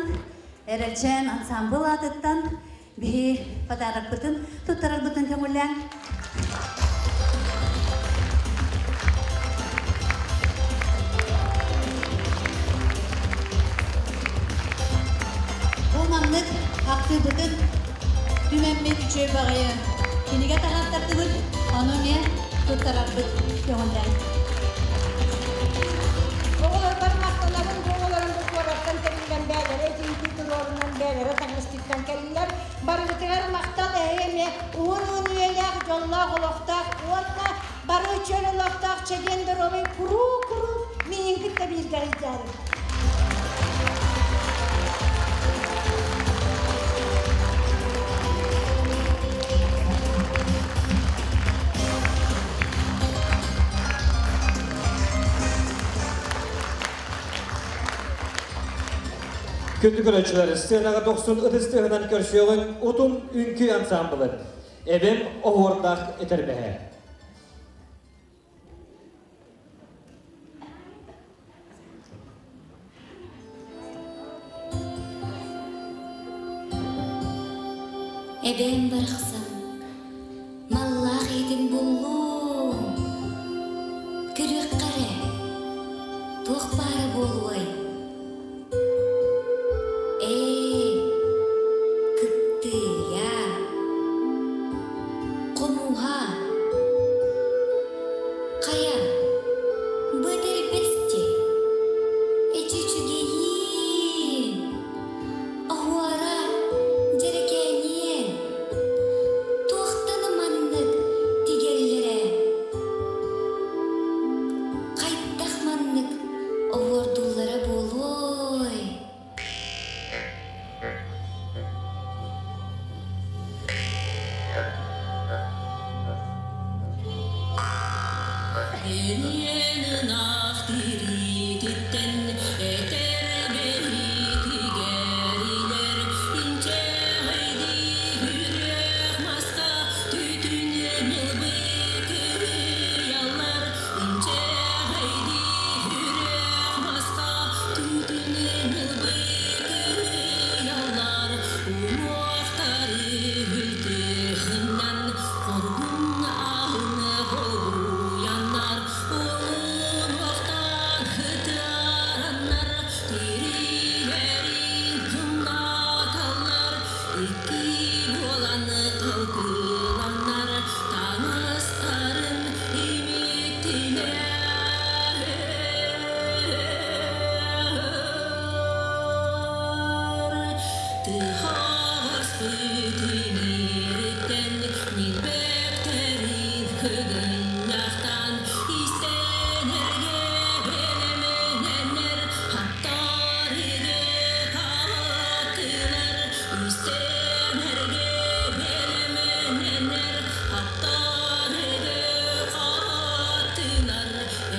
Эрэлчээн ансаамбыл аатыттан биһи подарокпытын туттарарбытын көҥүллээҥ. Бу маннык ахтыыбытын түмэммит үчүгэй баҕайы кинигэ таһааттардыбыт, ону эмиэ туттарарбыт көҥүллээҥ. Оҕолорбор махтанабын, бу оҕолорум бу куораттан тэриллэн бээлэрэ итиитии туруорунан бээлэрэ таҥастыттан кэллилэр. Барыгытыгар махтал эһиги эмиэ уһун-уһун үйэлээх, дьоллоох олохтоох уонна бары чөл олохтоох чэгиэн доруобай куруук-куруук миигин кытта бииргэ сылдьаарыҥ. Күндү көрөөччүлэр, сценаҕа дохсун ытыс тыаһынан көрсүөҕүҥ Утум үҥкүү ансаамбылын. Эбэм оһуордаах этэрбэһэ. Эбэм барахсан, маллаах иһитин буллум. Көрүөххэ эрэ, туох баара буолуой? Ээ, кыптыыйа, хомуһа, хайа, бу этэрбэсти, эчи үчүгэйиин, оһуора дьэрэкээниэн, туохтан маннык тигэллэрэ? Хайдах маннык оһуордууллара буолуой? Эриэн ынах тириититтэн этэр бэһитигэрилэр инчэҕэйдии үрэх маска түтүн ньылбы кыһыйаллар инчэҕэйдии үрэх маска түтүн ньылбы кыһыйаллар уҥуохтары үлтүхүннэн хоргун аһын холбуйаннар уҥуохтан ытыараннар тириилэрин тумнаталлар икки буолан талкыланнар таҥастарын имиттилэр Тыһаҕаспыт иҥиириттэн ньилбэктэрин кыгынньахтаан истэнэргэ бэлэмнэнэр хаттарыгы хааттылар истэнэргэ бэлэмнэнэр хаттарыгы хааттылар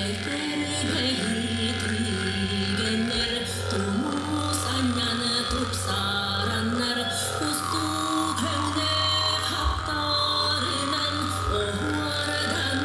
этэрбэһитигэннэр тумус анньан тупсараннар кустук өҥнөөх хаптарынан оһуорданан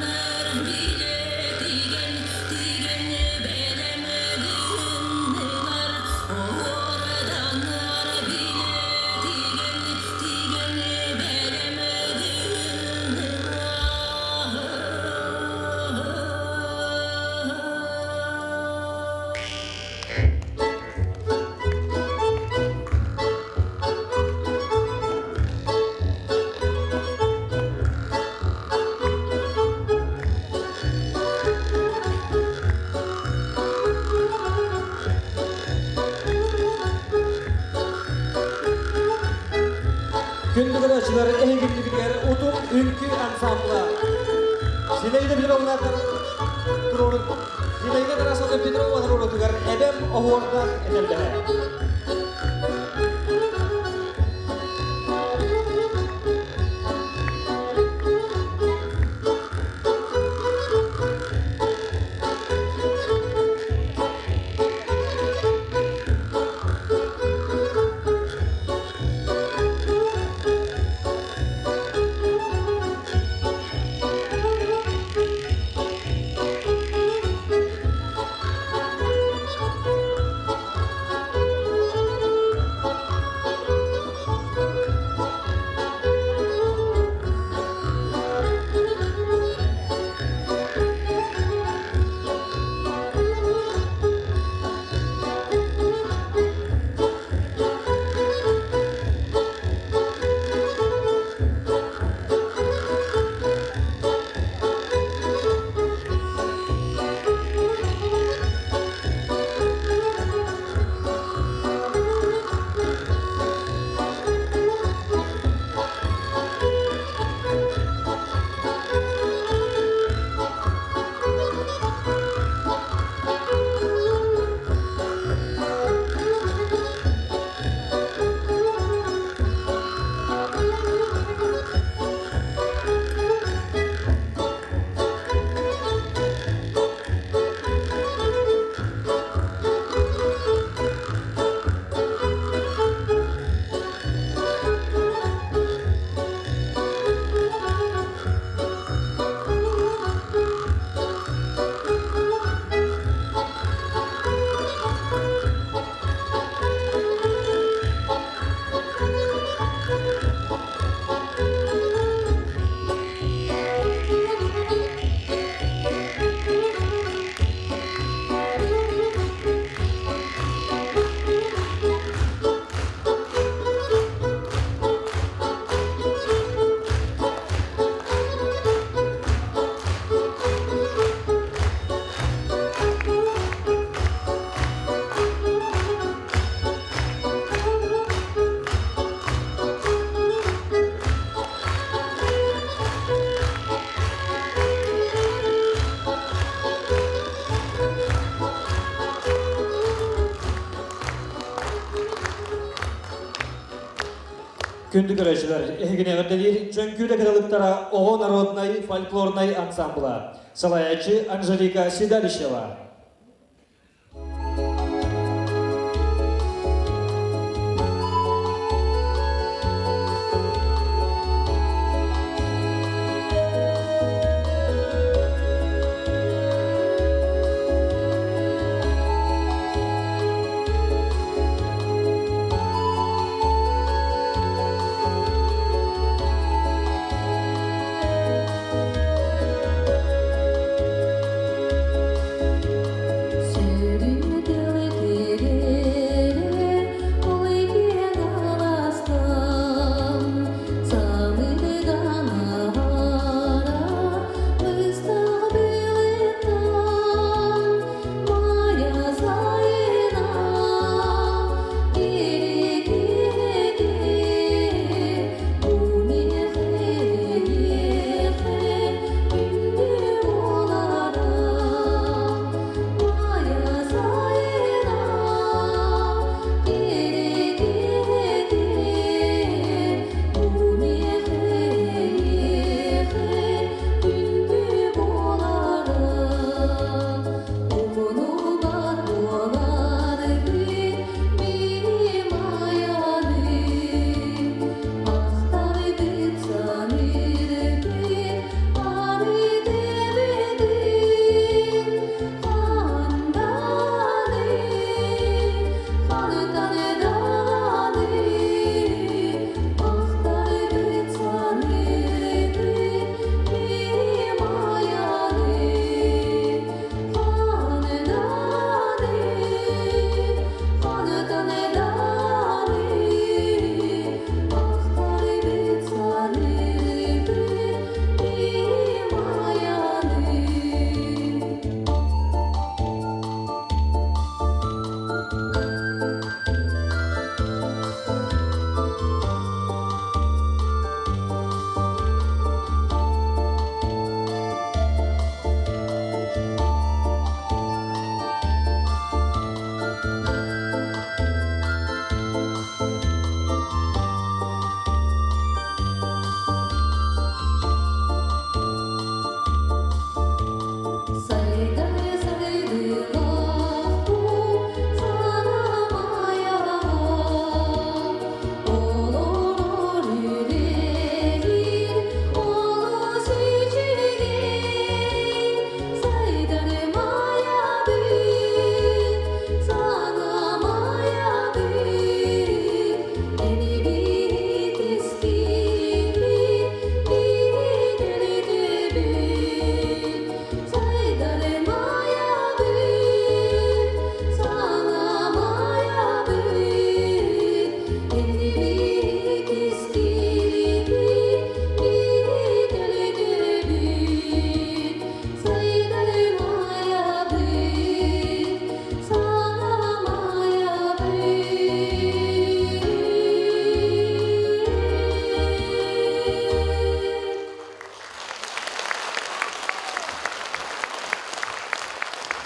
көрөөччүлэр эһигиннигитигэр Утум үҥкүү ансамбла. Зинаида Петровна туруорун Зинаида Тарасовна Петрова туруорутугар эбэм оһуордаах этэрбэһэ. Күндү көрөөччүлэр, эһигини эҕэрдэлиир Чөҥкүүдэ кыталыктара оҕо народнай фольклорнай ансамбла. Салайааччы Анжелика Седалищева.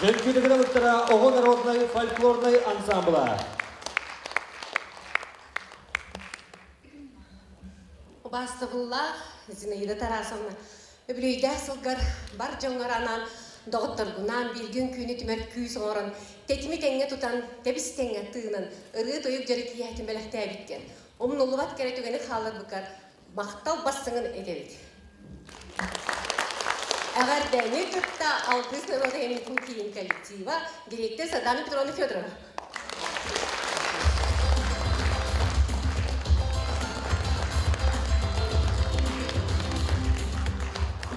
Дьөҥкүүдэ кыталыктара оҕо народнай фольклорнай ансамбла. Убаастабыллаах Зинаида Тарасовна, үбүлүөйдээх сылгар бар дьоҥҥор анаан доҕотторгунаан бииргэ үҥкүүнү түмэр күүс оҥорон, тэтими тэҥҥэ тутан, тэбис тэҥҥэ тыынан, ырыа-тойук дьарык киэһэтин бэлэхтээбиккэр, умнуллубат кэрэ түгэни хаалларбыккар махтал бастыҥын этэбит. Эҕэрдэни кытта Алгыс норуот айымньытын киин коллектива, дириэктэр Сардана Петровна Федорова.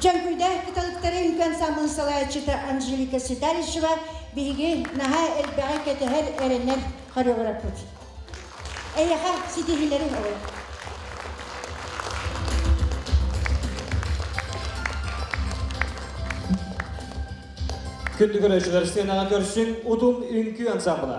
Дьөҥкүйдээх кыталыктары үҥкүү ансамблын салайааччыта Анжелика Ситаричева биһиги наһаа элбэҕи кэтэһэр, эрэнэр хореографпыт. Эйиэхэ ситиһиилэри оҕолор. Күндү көрөөччүлэр сценаҕа көрсүҥ Утум үҥкүү ансамбла.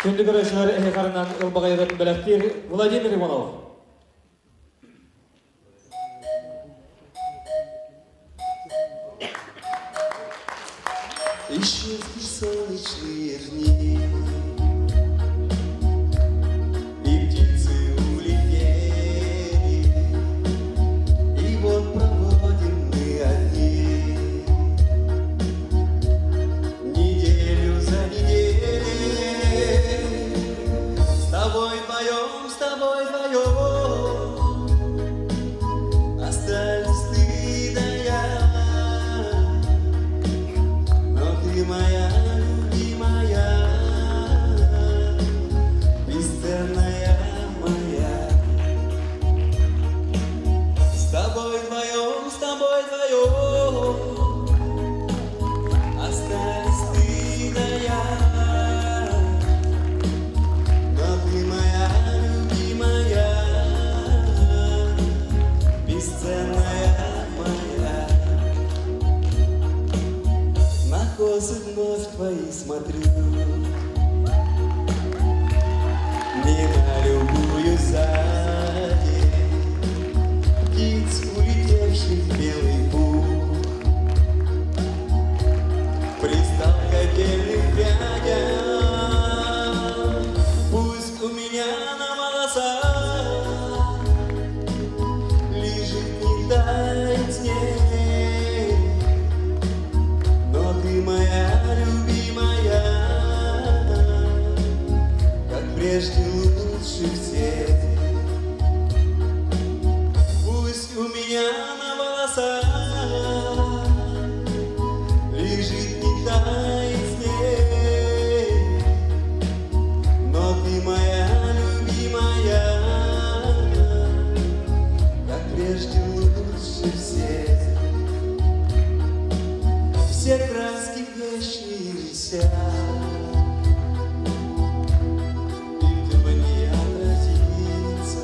Күндү көрөөччүлэр эһи харынан ылбаҕайырын бэлэхтиир Владимир Иванов. Исчезли солнечные дни, И птицы улетели, И вот проводим мы одни Неделю за неделей. С тобой вдвоем, с тобой вдвоем Остались ты да я. Но ты тобой вдвоем, с тобой вдвоем остались ты да я. Но ты моя любимая, бесценная моя. На косы вновь твои смотрю, не налюбуюсь за день птиц, улетевших в белый пух. Пристал к отдельным прядям, пусть у меня на волосах лежит не тает снег, но ты моя любимая, как прежде лучше всех. Пусть у меня на волосах лежит не тает снег, но ты моя любимая, как прежде лучше всех. Все краски вешние висят, и в тумане отразится,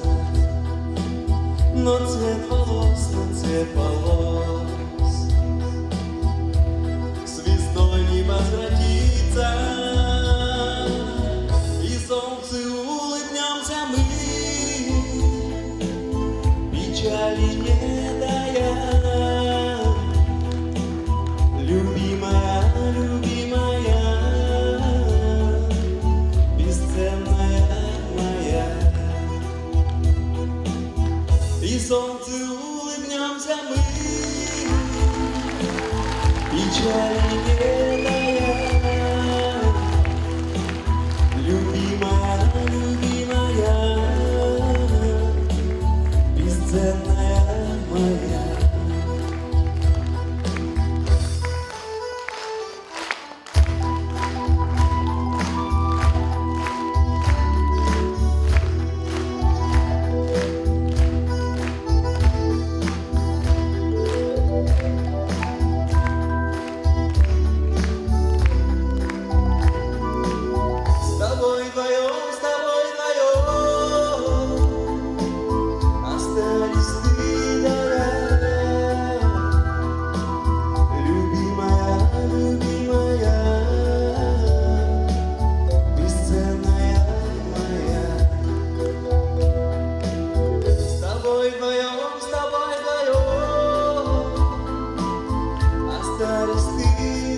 но цвет волос, но цвет волос с весной не возвратится. И солнцу улыбнемся мы, печали не тая. Любимая, любимая, бесценная моя. И солнцу улыбнемся мы, печали не тая. Любимая, любимая, бесценная моя. С тобой вдвоем, с тобой вдвоем остались ты да я. Любимая, любимая, бесценная моя. С тобой вдвоем, с тобой вдвоем остались ты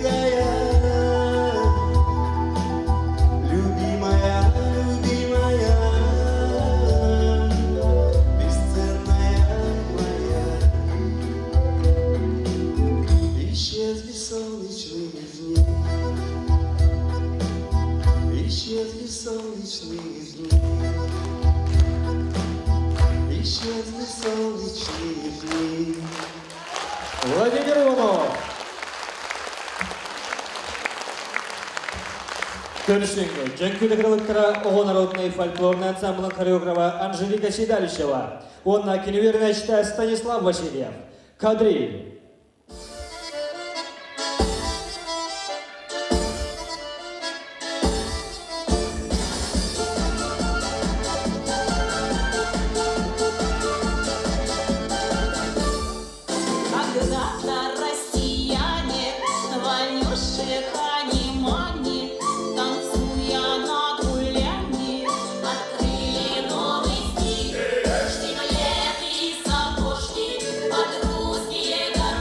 да я. Любимая, любимая, бесценная моя. Исчезли солнечные дни, исчезли солнечные дни, исчезли солнечные дни. Владимир Иванов. Көрсүҥ, Дьөҥкүүдэ кыралыктара оҕо народнай фольклорнай ансамблын хореографа Анжелика Седалищева. Уонна кини үөрэнээччитэ Станислав Васильев. Кадриль. Когда-то россияне, Ванюши, Хани-Мани, танцуя на гулянье, открыли новый стиль. Штиблеты и сапожки под русские гармошки.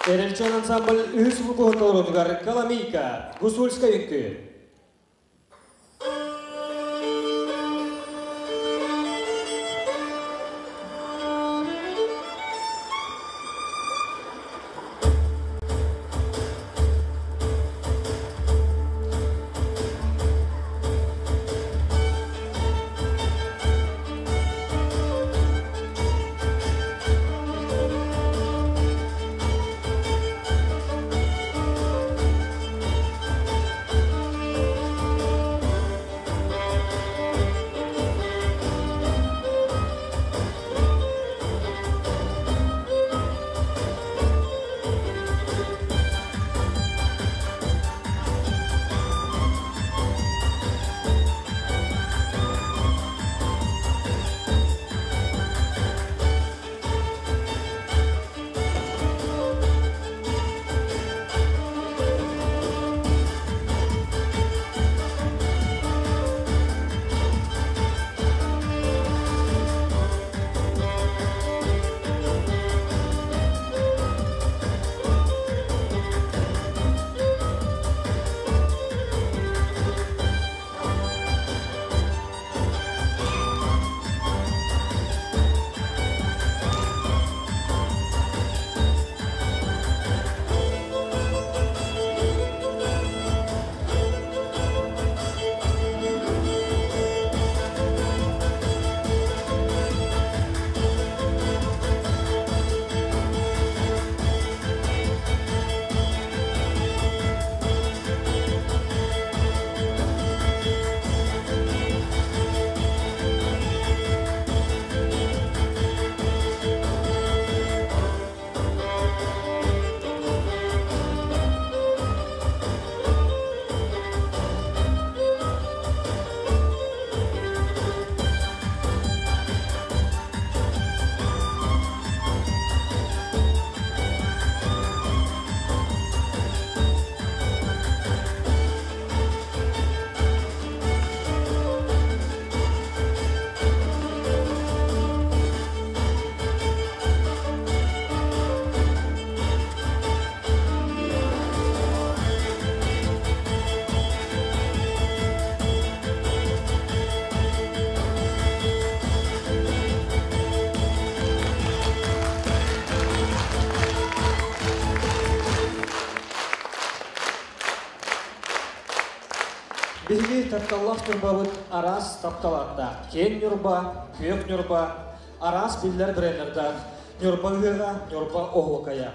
Эрэлчээн ансамбль үһүс выпуһун толоруутугар Коломийка, Гусульскай үҥкүү. Биһиги тапталлаах Ньурбабыт араас таптал ааттаах. Киэҥ Ньурба, Күөх Ньурба, араас биллэр брендердаах Ньурба ыһыаҕа, Ньурба оһуокайа.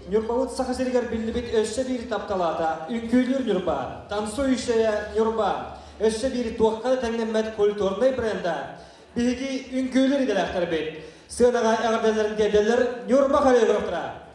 Ньурбабыт Саха сиригэр биллибит өссө биир таптал аата Үҥкүүлүүр Ньурба, Танцующая Ньурба. Өссө биир туохха да тэҥнэммэт культурнай бренда. Биһиги үҥкүүлүүр идэлээхтэрбит. Сыанаҕа эҕэрдэлэрин тиэрдэллэр Ньурба хореографтара.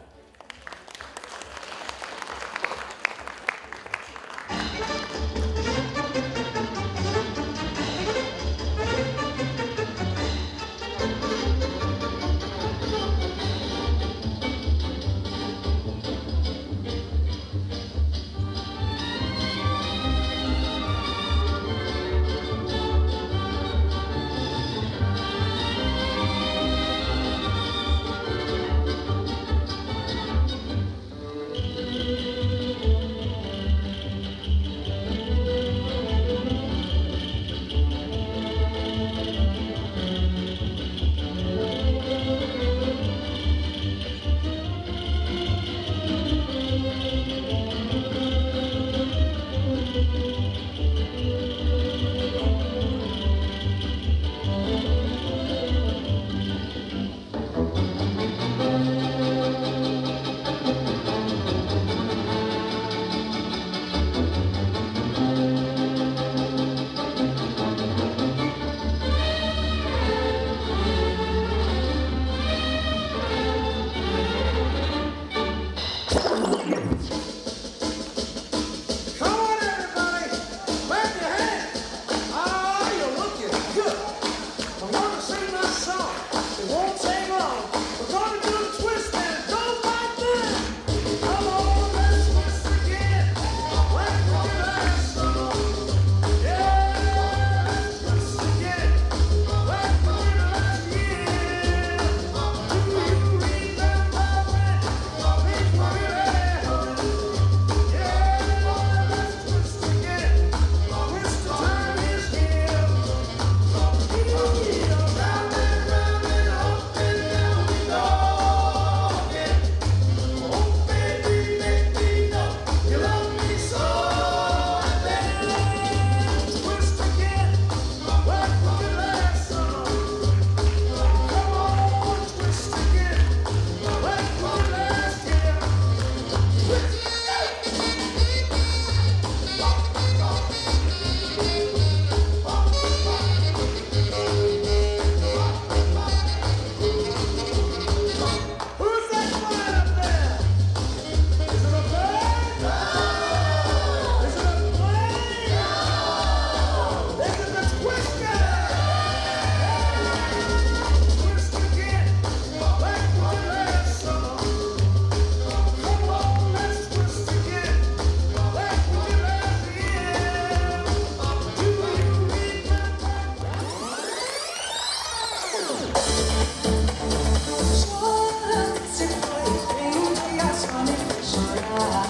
Chorando se foi, quem um dia só me fez chorar.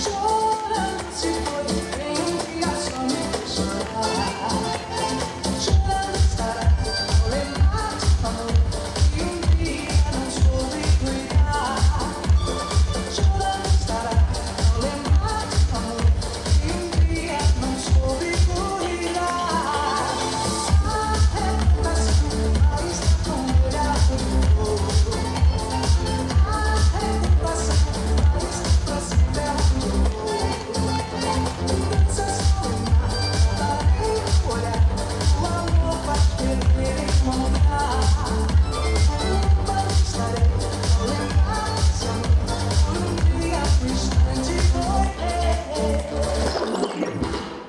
Chorando se foi, quem um dia só me fez chorar. Chorando estará ao lembrar de um amor que um dia não soube cuidar. Chorando estará ao lembrar de um amor que um dia não soube cuidar. A reputação vai estar com o olhar do povo. A reputação vai estar pra sempre onde eu vou. Dança só lembrar, no olhar, o amor faz perder e encontrar. Mas estarei ao lembrar desse amor, por um dia distante foi.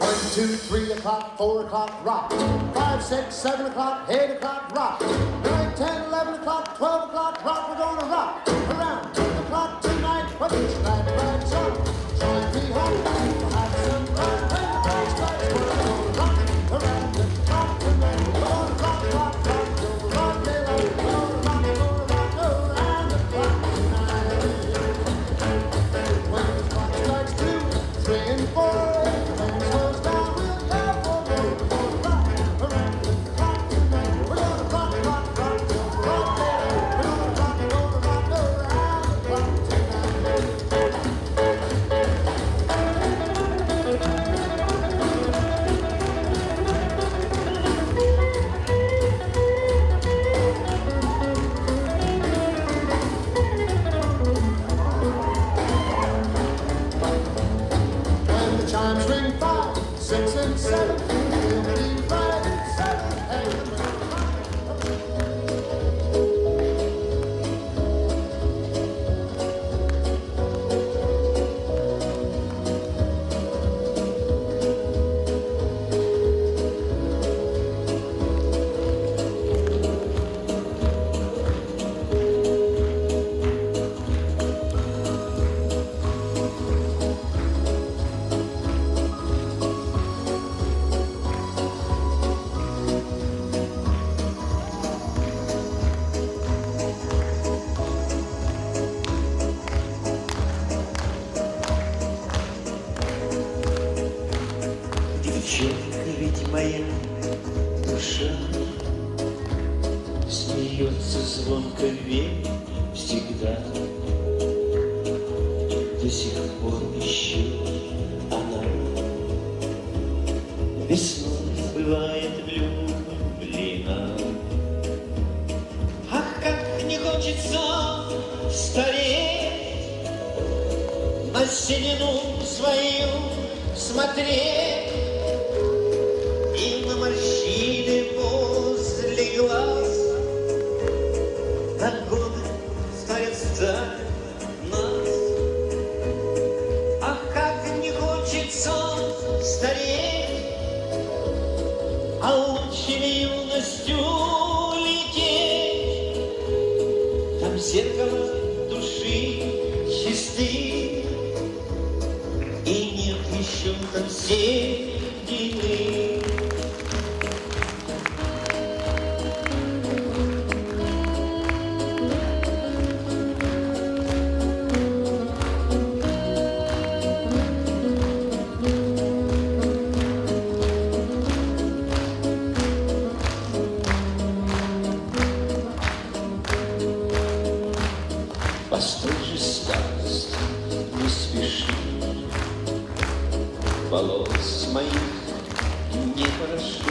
1, 2, 3 o'clock, 4 o'clock, rock. 5, 6, 7 o'clock, 8 o'clock, rock. 9, 10, 11 o'clock, 12 o'clock, rock. We're gonna rock around the clock tonight. Put the glad rags on. Join me home. We'll have some fun when the band strikes. We're gonna rock around the clock tonight. We're gonna rock, rock, rock till the rock daylight. We're gonna rock, gonna rock around the clock tonight. When the clock strikes 2, 3, and 4, the band slows down, we'll yell for more. We're gonna rock around the clock tonight. We're gonna rock, rock, rock till the rock daylight. We're gonna rock, gonna rock around the clock tonight. When the chimes ring 5, 6, and 7, we'll be right at 7. And Девчонка ведь моя душа Смеется звонко ведь всегда. До сих пор еще она Весной бывает влюблена. Ах, как не хочется стареть, На седину свою смотреть И на морщины возле глаз, На годы старят старят нас. Ах, как не хочется стареть, А лучше юностью лететь. Там зеркало души чисты, И нет еще там седины. Постой же, старость, не спеши, Волос моих не вороши,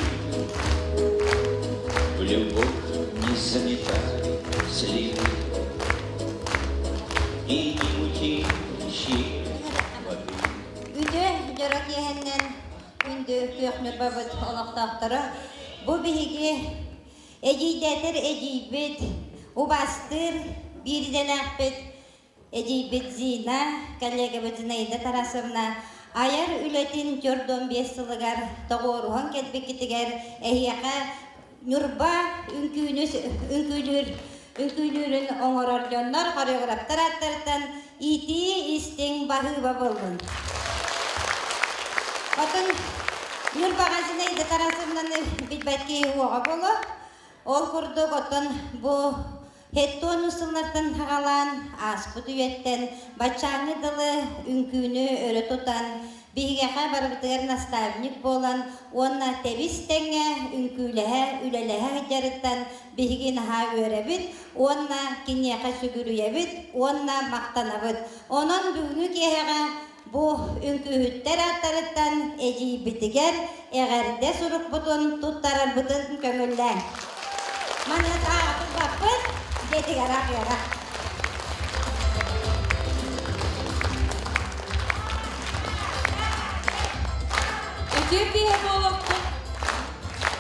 В любовь не заметай следы И не мути речей воды. Үтүө дьоро киэһэнэн күндү күөх Ньурбабыт олохтоохторо. Бу биһиги эдьиийдээтэр эдьиийбит, убаастыыр биир идэлээхпит, эдьиийбит Зина, коллегабыт Зинаида Тарасовна айар үлэтин 45 сылыгар тоҕуоруһан кэлбиккитигэр эһиэхэ Ньурба үҥкүүнү үҥкүүлүүр үҥкүүлүүрүн оҥорор дьоннор хореографтар ааттарыттан итии истиҥ баһыыба буоллун. Отон Ньурбаҕа Зинаида Тарасовнаны билбэт киһи суоҕа буолуо. Ол курдук оттон бу Хеттуон сыллартан хагалаан ааспыт үйэттэн баччааҥҥы дылы үҥкүүнү өрө тутан, биһигэхэ барыбытыгар наставник буолан уонна тэбис тэҥҥэ үҥкүүлэһэ, үлэлэһэ сылдьарыттан биһиги наһаа үөрэбит уонна киниэхэ сүгүрүйэбит уонна махтанабыт. Онон бүгүҥҥү киэһэҕэ бу үҥкүүһүттэр ааттарыттан эдьиийбитигэр эҕэрдэ сурукпутун туттарарбытын көҥүллээҥ. Маны ааҕа дьиэтигэр аҕыаҕа. Үтүө киһи буолуохтун.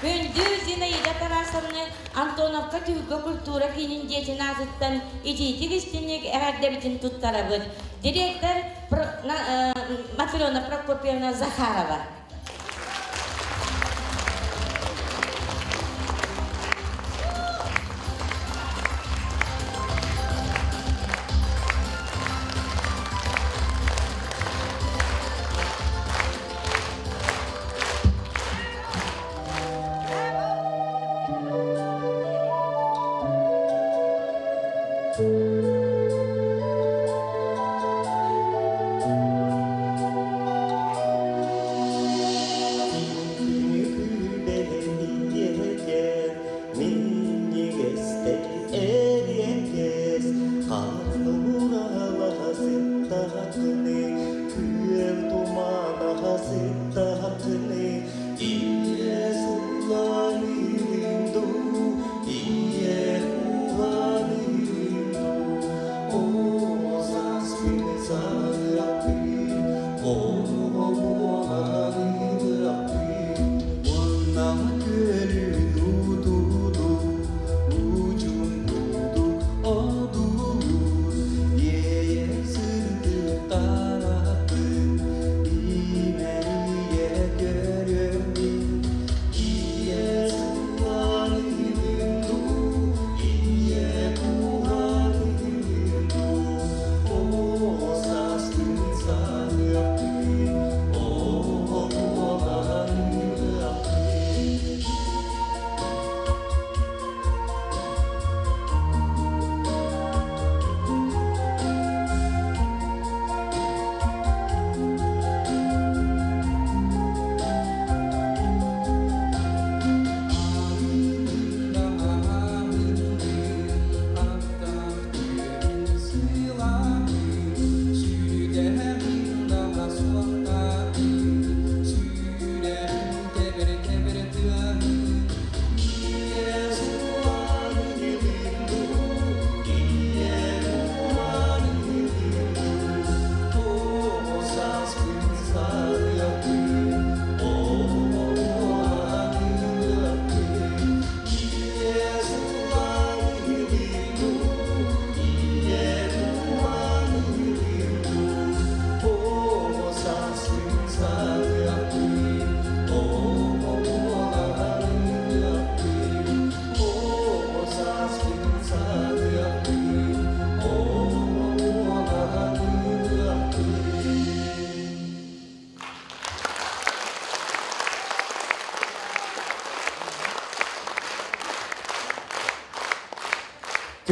Күндү Зинаида Тарасовна Антоновка Түһүлгэ культура киинин дьиэтин аатыттан итиитик истиҥник эҕэрдэбитин туттарабыт. Директор Матрена Прокопьевна Захарова.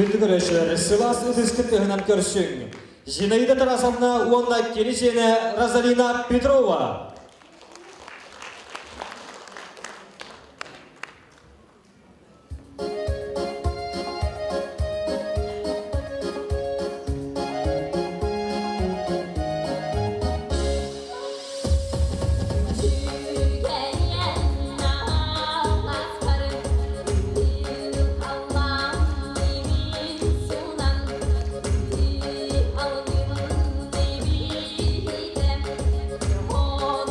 Күндү көрөөччүлэр, сылаас ытыскыт тыаһынан көрсүҥ. Зинаида Тарасовна уонна кини сиэнэ Розалина Петрова. Oh.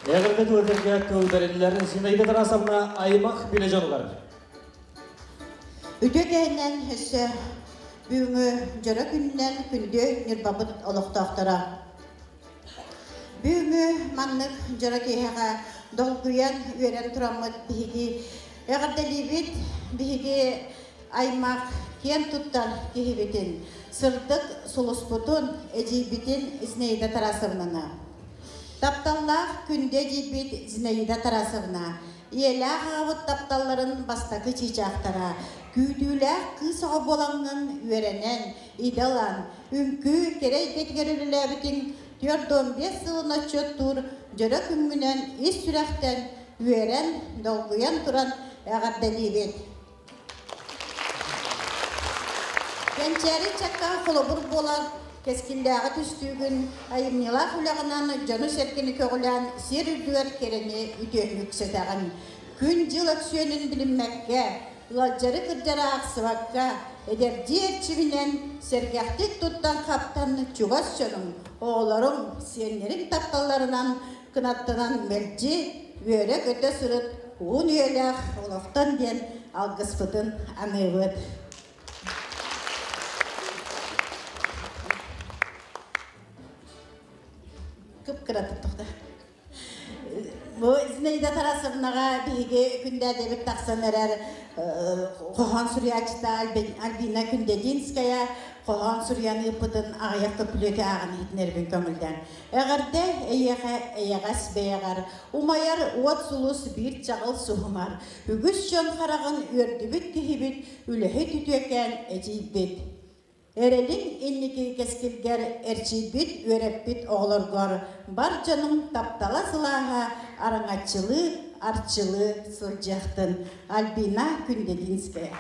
Эҕэрдэ тыл этэргэ тыл бэриллэр Зинаида Тарасовна аймах билэ дьонугар. Үтүө кэһинэн өссө бүгүҥҥү дьоро күнүнэн күндү Ньурбабыт олохтоохторо. Бүгүҥҥү маннык дьоро киэһэҕэ долгуйан үөрэн тураммыт биһиги эҕэрдэлиибит биһиги аймах киэн туттар киһибитин, сырдык сулуспутун, эдьиийбитин Зинаида Тарасовнаны. Тапталлаах күндү эдьиийбит Зинаида Тарасовна, ийэлээх аҕабыт тапталларын бастакы чыычаахтара, күүтүүлээх кыыс оҕо буолаҥҥын үөрэнэн, идэ ылан, үҥкүү кэрэ эйгэтигэр үлэлээбитиҥ 45 сылын отчуоттуур дьоро күҥҥүнэн ис сүрэхтэн үөрэн, долгуйан туран эҕэрдэлиибит. Кэнчээри ыччакка холобур буолар кэскиллээҕи түстүүгүн айымньылаах үлэҕинэн дьону-сэргэни көҕүлээн сир үрдүгэр кэрэни үтүөнү үксэтэҕин. Күн-дьыл өксүөнүн билиммэккэ, ыалдьары-кырдьары аахсыбакка, эдэрдии эрчиминэн сэргэхтик туттан-хаптан чугас дьонуҥ, оҕолоруҥ, сиэннэриҥ тапталларынан кынаттанан мэлдьи үөрэ-көтө сырыт, уһун үйэлээх олохтон диэн алгыспытын аныыбыт. Кып-кыратык тохто. Бу Зинаида Тарасовнаҕа биһиги күндээдэбит тахсан эрэр хоһоон суруйааччыта Альбина Күндединская хоһоон суруйан ыыппытын аҕыйах көпүлүөтү ааҕан иһитинэрбин көҥүллээн. Эҕэрдэ эйиэхэ эйэҕэс бэйэҕэр, умайар уот сулус биир чаҕыл суһумар, үгүс дьон хараҕын үөрдүбүт киһибит, үлэһит үтүөкээн эдьиийбит. Эрэлиҥ инники кэскилгэр эрчийбит, үөрэппит оҕолоргор бар дьонуҥ таптала сылааһа араҥаччылыы, арчылыы сылдьыахтын. Альбина Күндединская.